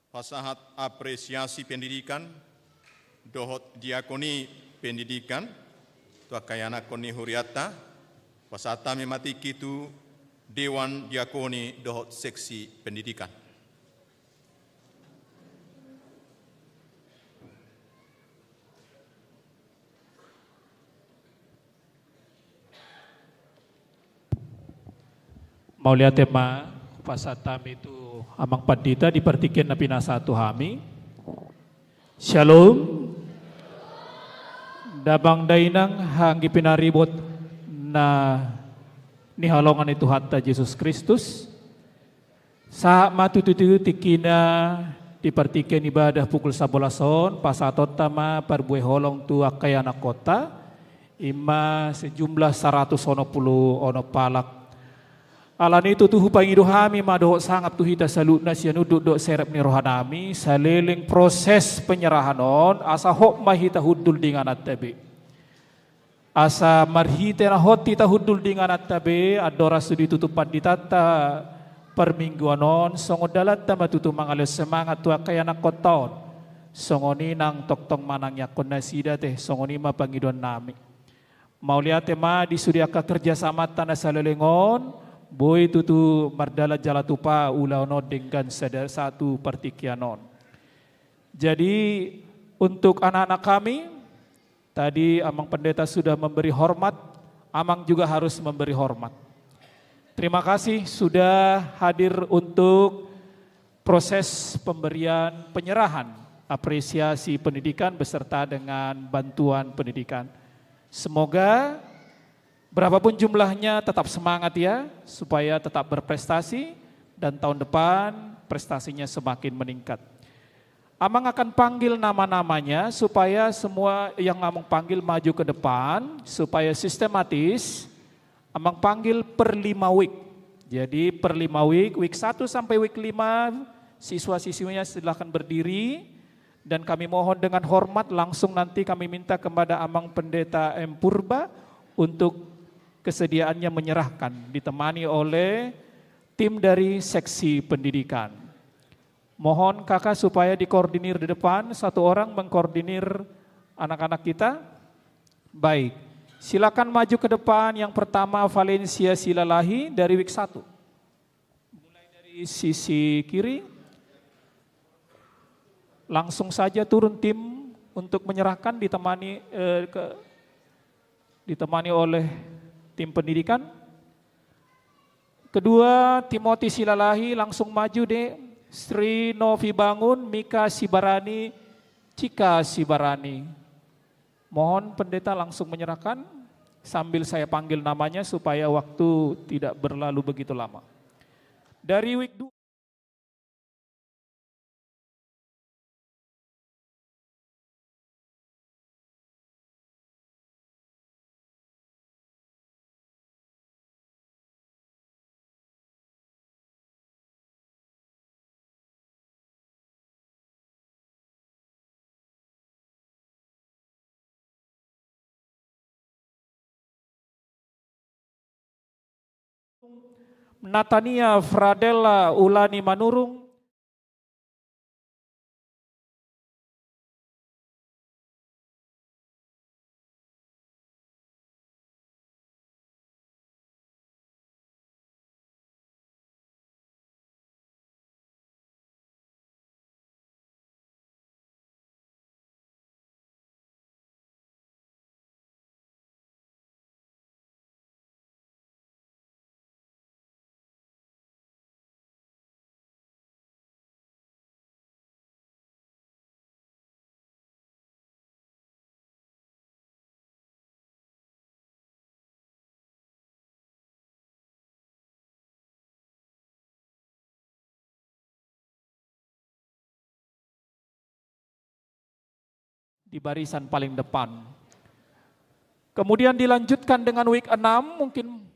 pasahat apresiasi pendidikan dohot diakoni pendidikan tu angka ianakhon ni hurianta, pasahat hami ma tingki tu Dewan Diakoni dohot Seksi Pendidikan. Mauliate ma, hupasahat hami tu Amang Pandita di partingkian na pinasahat tu hami. Syalom. Damang dainang, anggi pinaribot na hinaholongan ni Tuhanta Jesus Kristus. Sahat ma tutu tingkina di partingkian ibadah pukul sabolas on, pasahatonta ma parbue holong tu angka ianakhonta, i ma sejumlah saratus onom pulu onom halak. Alani i tutu hupangido hami ma dohot sangap tu hita saluhutna sian unduk dohot serep ni rohanami, saleleng proses penyerahan on, asa hot ma hita hundul di ingananta be. Asa marhite na hot hita hundul di ingananta be, andorang so ditutup panditanta parmingguan on, songon dalanta ma tutu mangalehon semangat tu angka ianakhonta on. Songon i nang tongtong manangiangkon nasida te, songon i ma pangidoannami. Mauliate ma di sude angka kerjasamanta na saleleng on, boi tutu mardalan jala tupa ulaon on denggan sada satu partingkian on. Jadi, untuk anak-anak kami, tadi Amang Pendeta sudah memberi hormat, Amang juga harus memberi hormat. Terima kasih sudah hadir untuk proses pemberian, penyerahan apresiasi pendidikan beserta dengan bantuan pendidikan. Semoga berapapun jumlahnya tetap semangat ya, supaya tetap berprestasi dan tahun depan prestasinya semakin meningkat. Amang akan panggil nama-namanya supaya semua yang Amang panggil maju ke depan, supaya sistematis. Amang panggil per lima week. Jadi per lima week, week satu sampai week lima, siswa-siswinya silahkan berdiri. Dan kami mohon dengan hormat langsung nanti kami minta kepada Amang Pendeta M Purba untuk kesediaannya menyerahkan, ditemani oleh tim dari seksi pendidikan. Mohon kakak supaya dikoordinir di depan, satu orang mengkoordinir anak-anak kita. Baik, silakan maju ke depan. Yang pertama Valencia Silalahi dari week satu. Mulai dari sisi kiri. Langsung saja turun tim untuk menyerahkan, ditemani, eh, ke, ditemani oleh tim pendidikan. Kedua, Timothy Silalahi, langsung maju, Dek. Sri Novi Bangun, Mika Sibarani, Cika Sibarani. Mohon pendeta langsung menyerahkan sambil saya panggil namanya supaya waktu tidak berlalu begitu lama. Dari week dua. Natania Fradella Ulani Manurung. Di barisan paling depan. Kemudian dilanjutkan dengan week enam, mungkin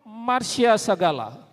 Marsia Sagala.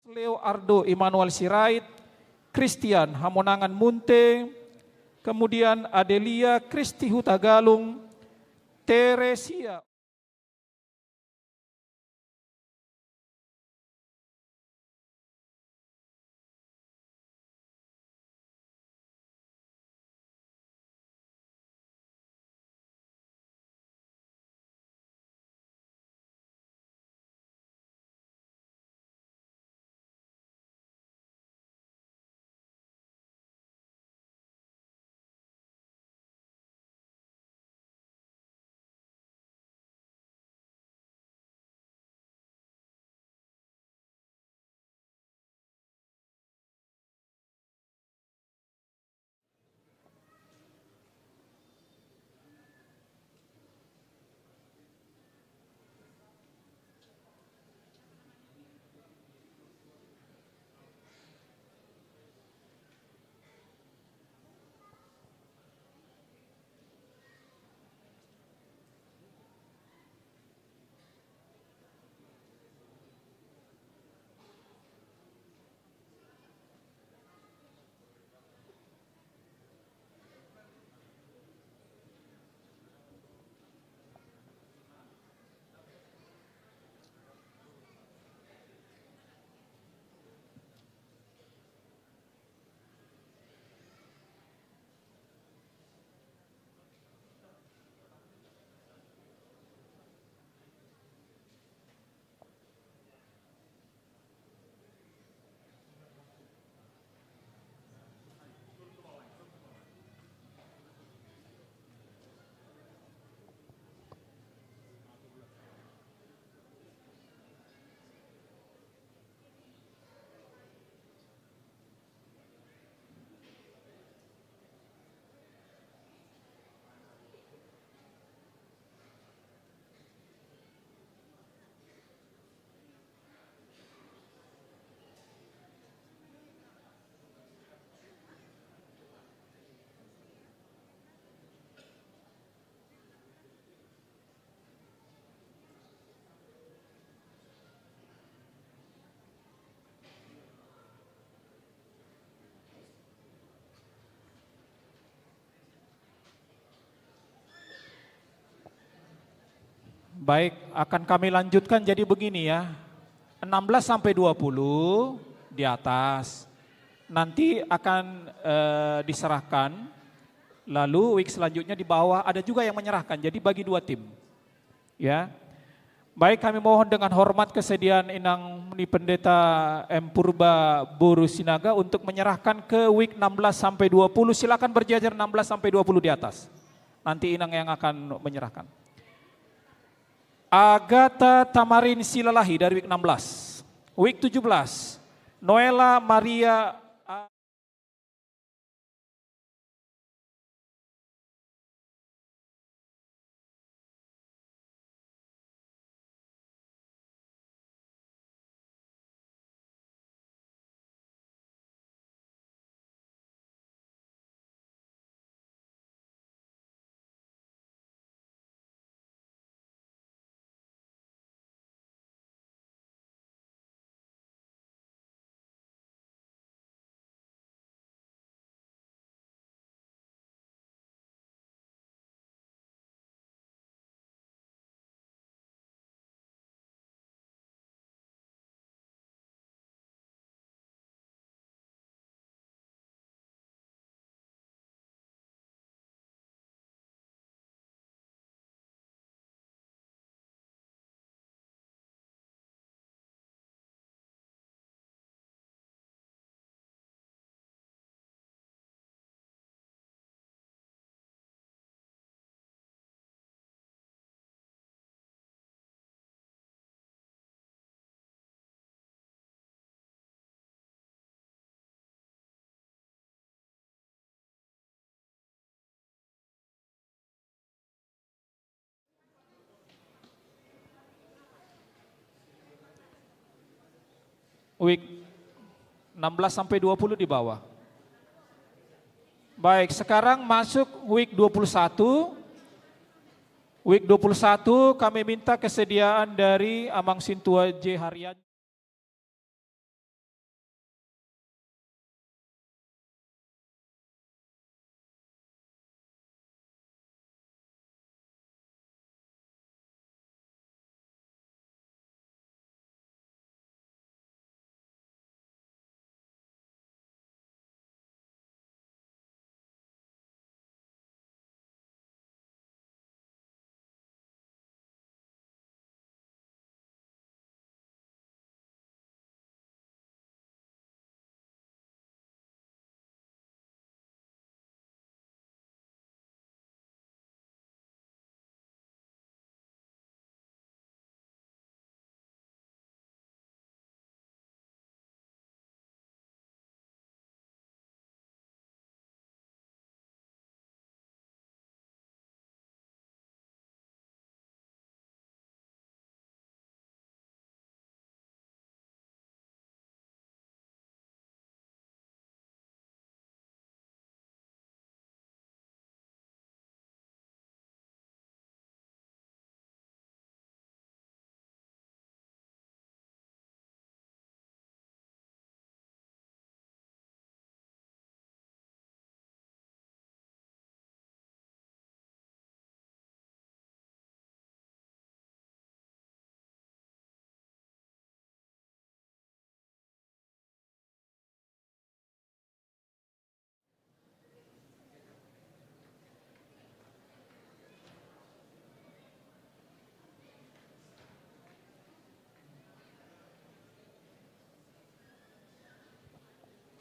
Leo Ardo Immanuel Sirait, Christian Hamonangan Munte, kemudian Adelia Kristi Hutagalung, Teresia. Baik, akan kami lanjutkan jadi begini ya. Enam belas sampai dua puluh di atas. Nanti akan, eh, diserahkan. Lalu week selanjutnya di bawah ada juga yang menyerahkan. Jadi bagi dua tim. Ya. Baik, kami mohon dengan hormat kesediaan Inang ni Pendeta M Purba Boru Sinaga untuk menyerahkan ke week enam belas sampai dua puluh. Silakan berjajar enam belas sampai dua puluh di atas. Nanti Inang yang akan menyerahkan. Agata Tamarin Silalahi dari week enam belas. Week tujuh belas, Noela Maria. Week enam belas sampai dua puluh di bawah. Baik, sekarang masuk week dua puluh satu. Week dua puluh satu kami minta kesediaan dari Amang Sintua J Haryan.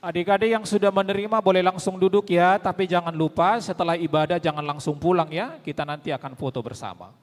Adik-adik yang sudah menerima boleh langsung duduk ya, tapi jangan lupa setelah ibadah jangan langsung pulang ya, kita nanti akan foto bersama.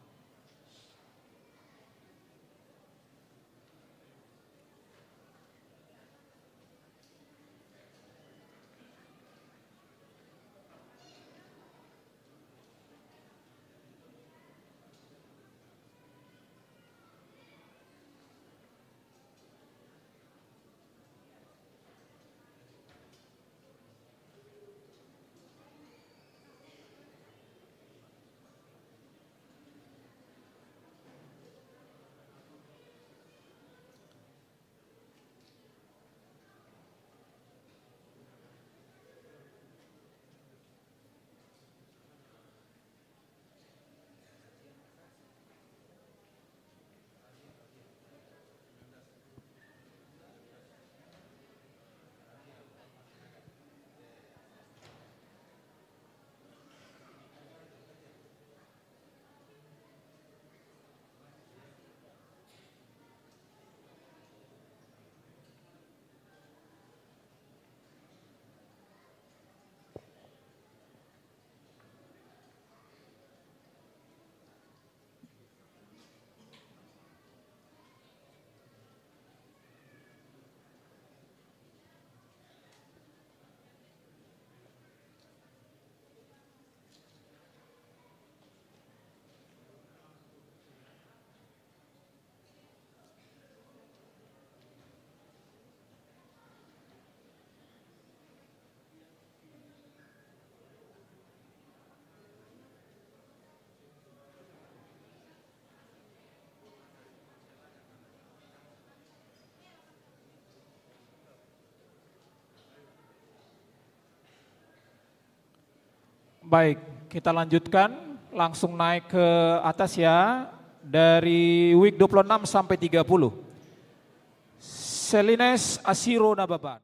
Baik, kita lanjutkan, langsung naik ke atas ya, dari week dua puluh enam sampai tiga puluh. Selines Asiro Nababan.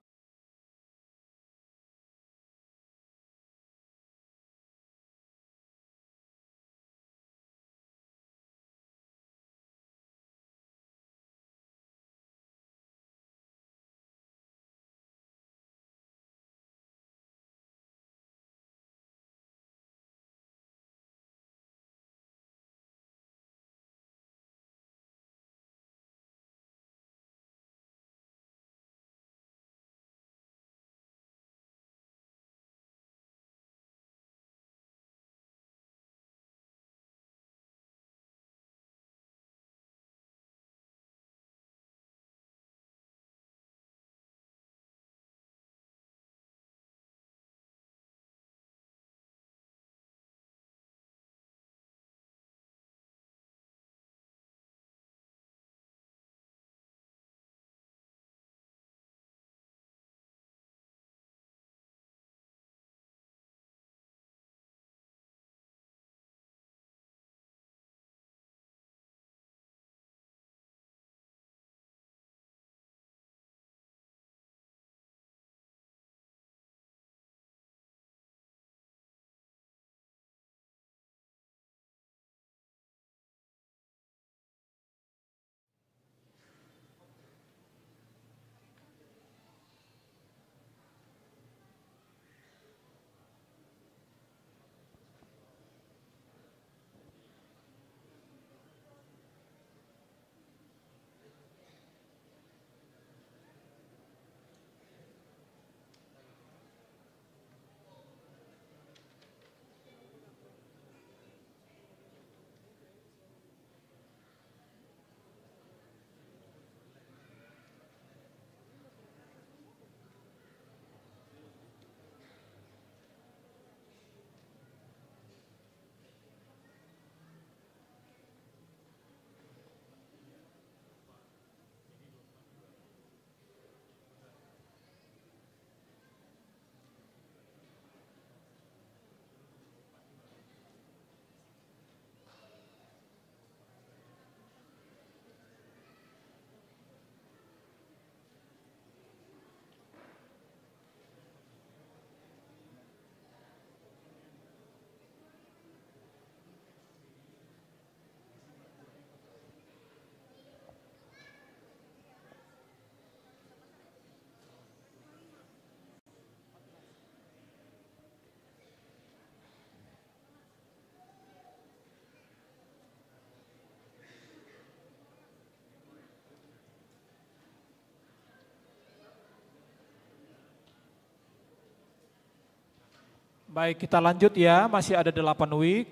Baik, kita lanjut ya, masih ada delapan week.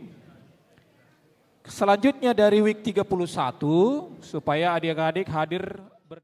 Selanjutnya dari week tiga puluh satu, supaya adik-adik hadir ber-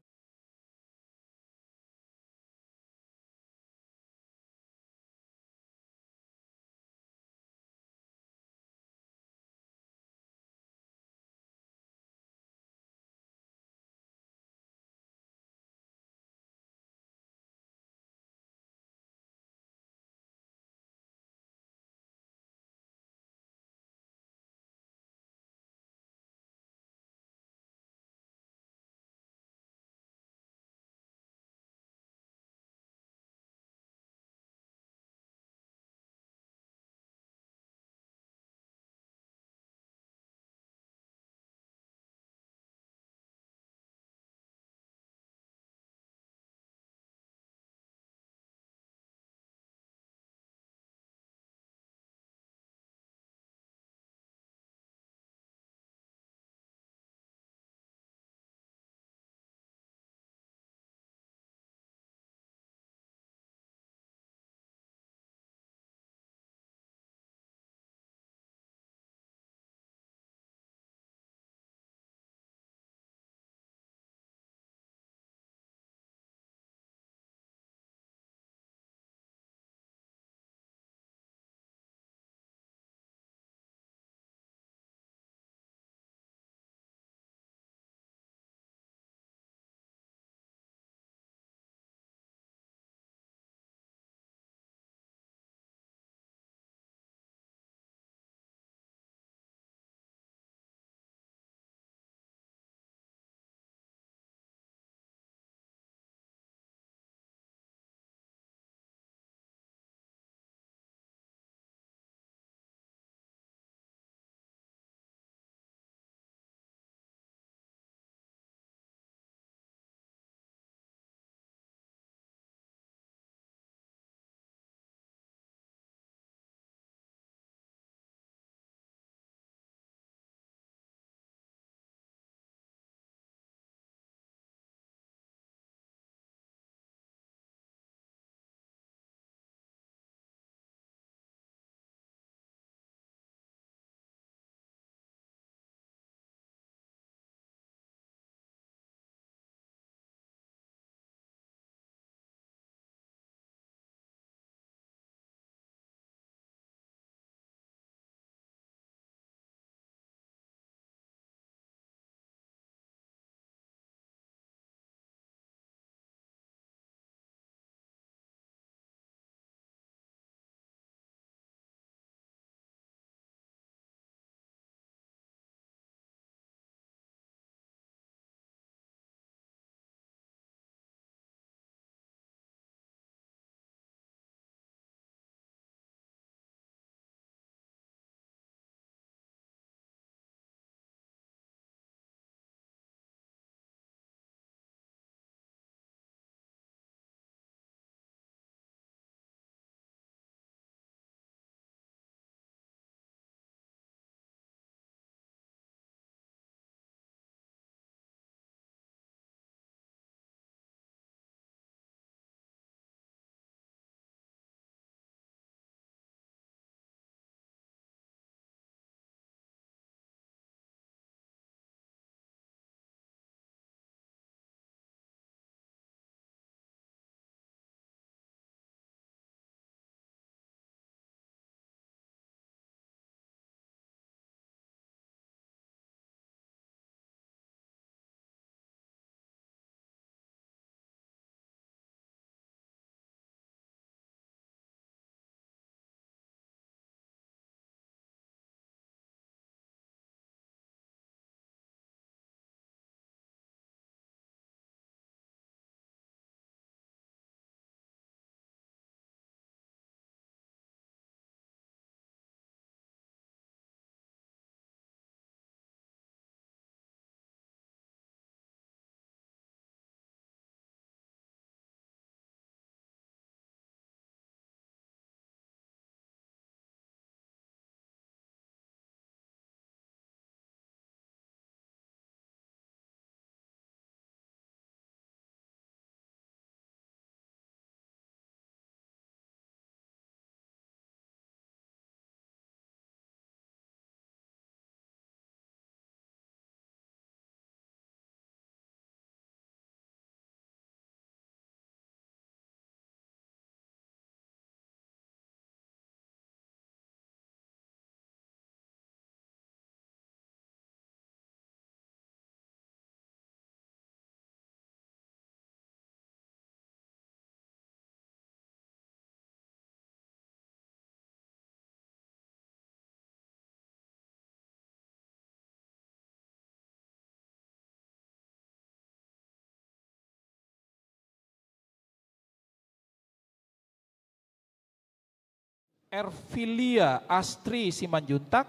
Ervilia Astri Simanjuntak,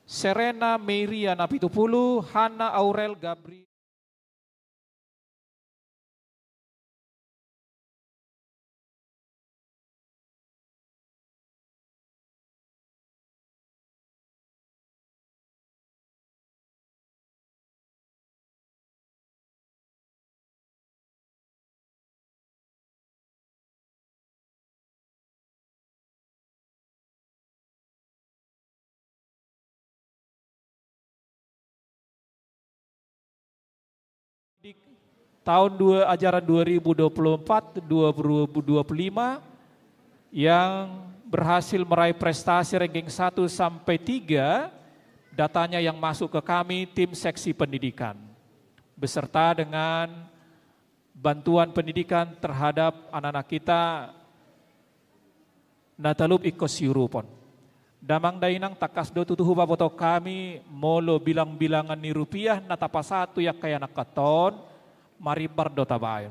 Serena Meiria Napitupulu, Hana Aurel Gabri. Tahun dua, ajaran dua ribu dua puluh empat dua ribu dua puluh lima yang berhasil meraih prestasi ranking satu sampai tiga, datanya yang masuk ke kami, tim seksi pendidikan, beserta dengan bantuan pendidikan terhadap anak-anak kita na talup ingkon siurupon. Damang dainang, tangkas do tutu hupaboto hami molo bilang-bilangan ni rupiah na tapasahat tu angka ianakhonta on, marimbar do tabaen.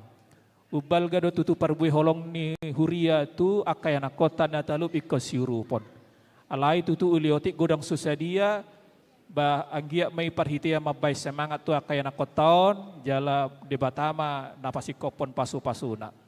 Umbalga do tutu parbue holong ni huria tu angka ianakhonta na talup ingkon siurupon. Alai tutu uli otik godang so sadia, ba anggiat ma i parhitean mambaen semangat tu angka ianakhonta on, jala Debata ma na pasingkophon pasu-pasuna.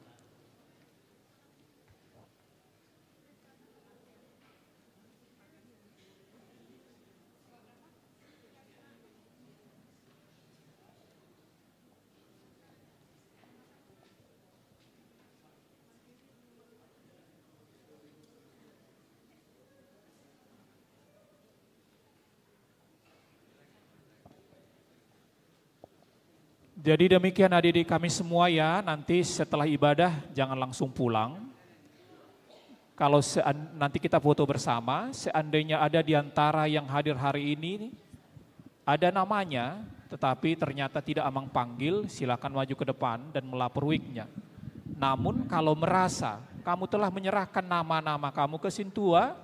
Jadi demikian adik-adik kami semua ya, nanti setelah ibadah jangan langsung pulang. Kalau sean-, nanti kita foto bersama, seandainya ada di antara yang hadir hari ini, ada namanya, tetapi ternyata tidak Amang panggil, silakan maju ke depan dan melapor wiknya. Namun kalau merasa kamu telah menyerahkan nama-nama kamu ke sintua,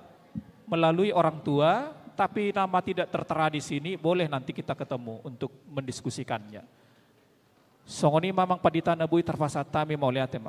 melalui orang tua, tapi nama tidak tertera di sini, boleh nanti kita ketemu untuk mendiskusikannya. Songon i ma Amang Pandita na boi tarpasahat hami, mauliate ma.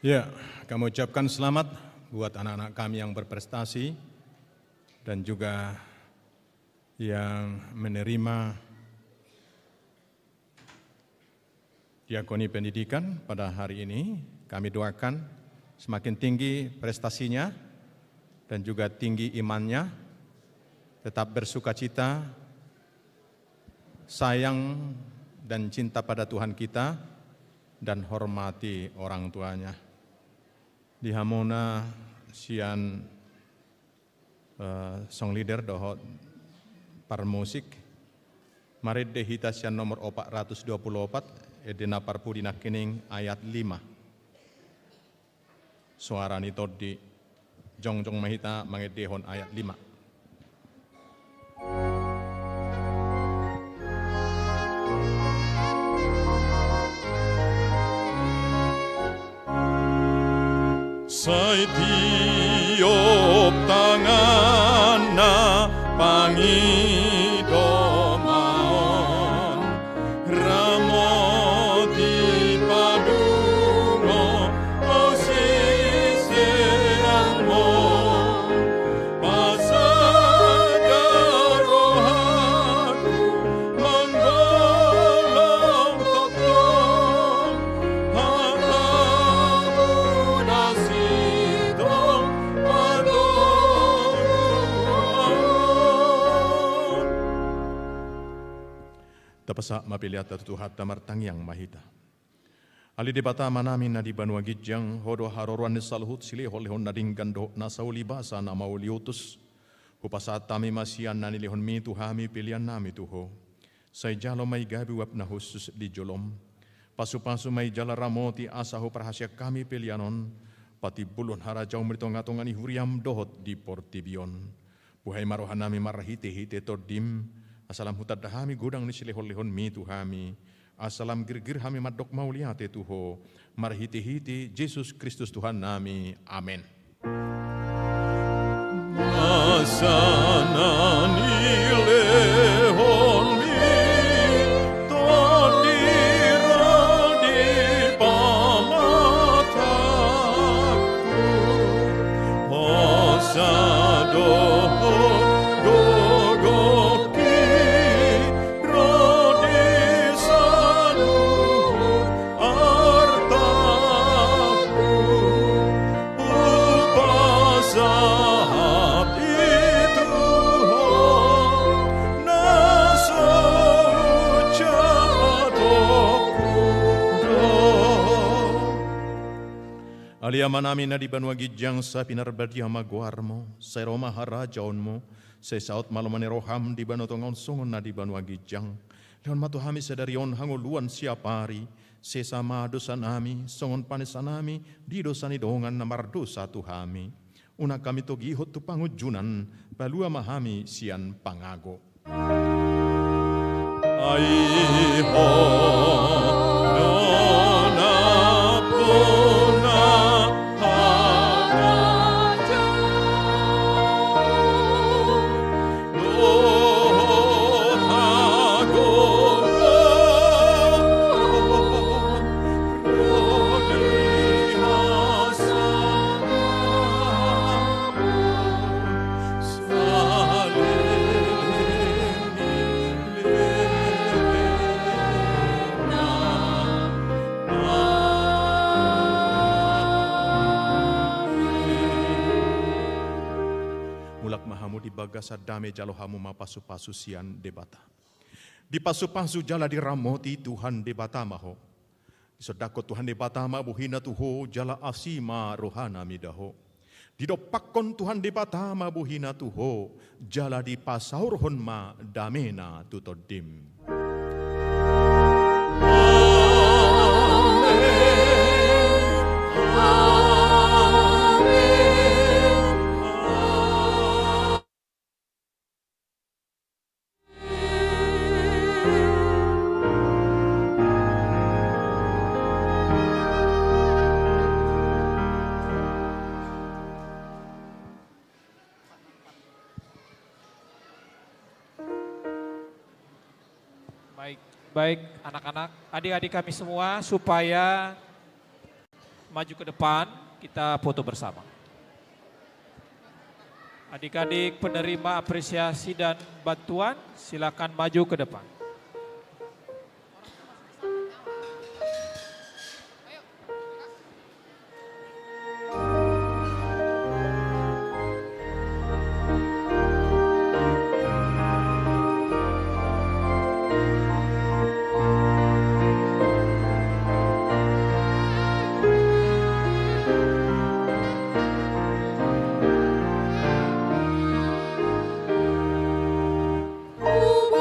Ya, kami ucapkan selamat buat anak-anak kami yang berprestasi dan juga yang menerima diakoni pendidikan pada hari ini. Kami doakan semakin tinggi prestasinya dan juga tinggi imannya, tetap bersukacita, sayang dan cinta pada Tuhan kita, dan hormati orang tuanya. Di hamuna sian eh, song leader dohot parmusik. Marende hita sian nomor opat ratus dua puluh opat, ende na parpudi nangkining ayat lima. Suara ni tondi, jongjong ma hita mangendehon ayat lima. Sai tiop tanganna pangidoman, ramoti padungo, o siseanmu, pasahat rohaku Sahat ma peleanta tu Tuhanta, martangiang ma hita. Ale Debata Amanami na di banua ginjang, Ho do haroroan ni saluhut silehonlehon na denggan dohot na saulibasa na mauliutus. Hupasahat hami ma sian na nilehonmi tu hami peleannami tu Ho. Sai jalo ma i gabe uap na hushus di jolom. Pasupasu ma i jala ramoti asa huparhaseang hami pelean on patimbulhon harajaonmu di tongatonga ni huriam dohot di portibi on. Buhai ma rohanami marhitehite Tondim, asa lam hutanda hami godang ni silehonlehonmi tu hami, asa lam girgir hami mandok mauliate tu Ho, marhitehite Jesus Kristus Tuhannami. Amen. Asa na nilehonmi Tondi ro di pamatangku, hosa dohot gogongki ro di saluhut artangku. Hupasahat i tu Ho na so jahatongku do. Ale Amanami na di banua ginjang, sai pinarbadia ma goarmu, sai ro ma harajaonmu, sai saut ma lomo ni roham di banua tonga on songon na di banua ginjang. Lehon ma tu hami sadari on hangoluan siapari, sesa ma dosanami, songon panesanami di dosa ni dongan na mardosa tu hami. Unang hami togihon tu pangunjunan, palua ma hami sian pangago. Ai Ho do nampuna harajaon dohot hagogoon ro di hasangapon saleleng ni lelengna. Amen. Mulak ma hamu di bagasan dame, jalo hamu ma pasupasu sian Debata. Dipasupasu jala diramoti Tuhan Debata ma ho. Disondangkon Tuhan Debata ma bohina tu ho jala asi ma rohana mida ho. Didompakkon Tuhan Debata ma bohina tu ho jala dipasaorhon ma damena tu tondim. Amen. Amen. Baik, baik, anak-anak, adik-adik kami semua, supaya maju ke depan, kita foto bersama. Adik-adik penerima apresiasi dan bantuan, silakan maju ke depan.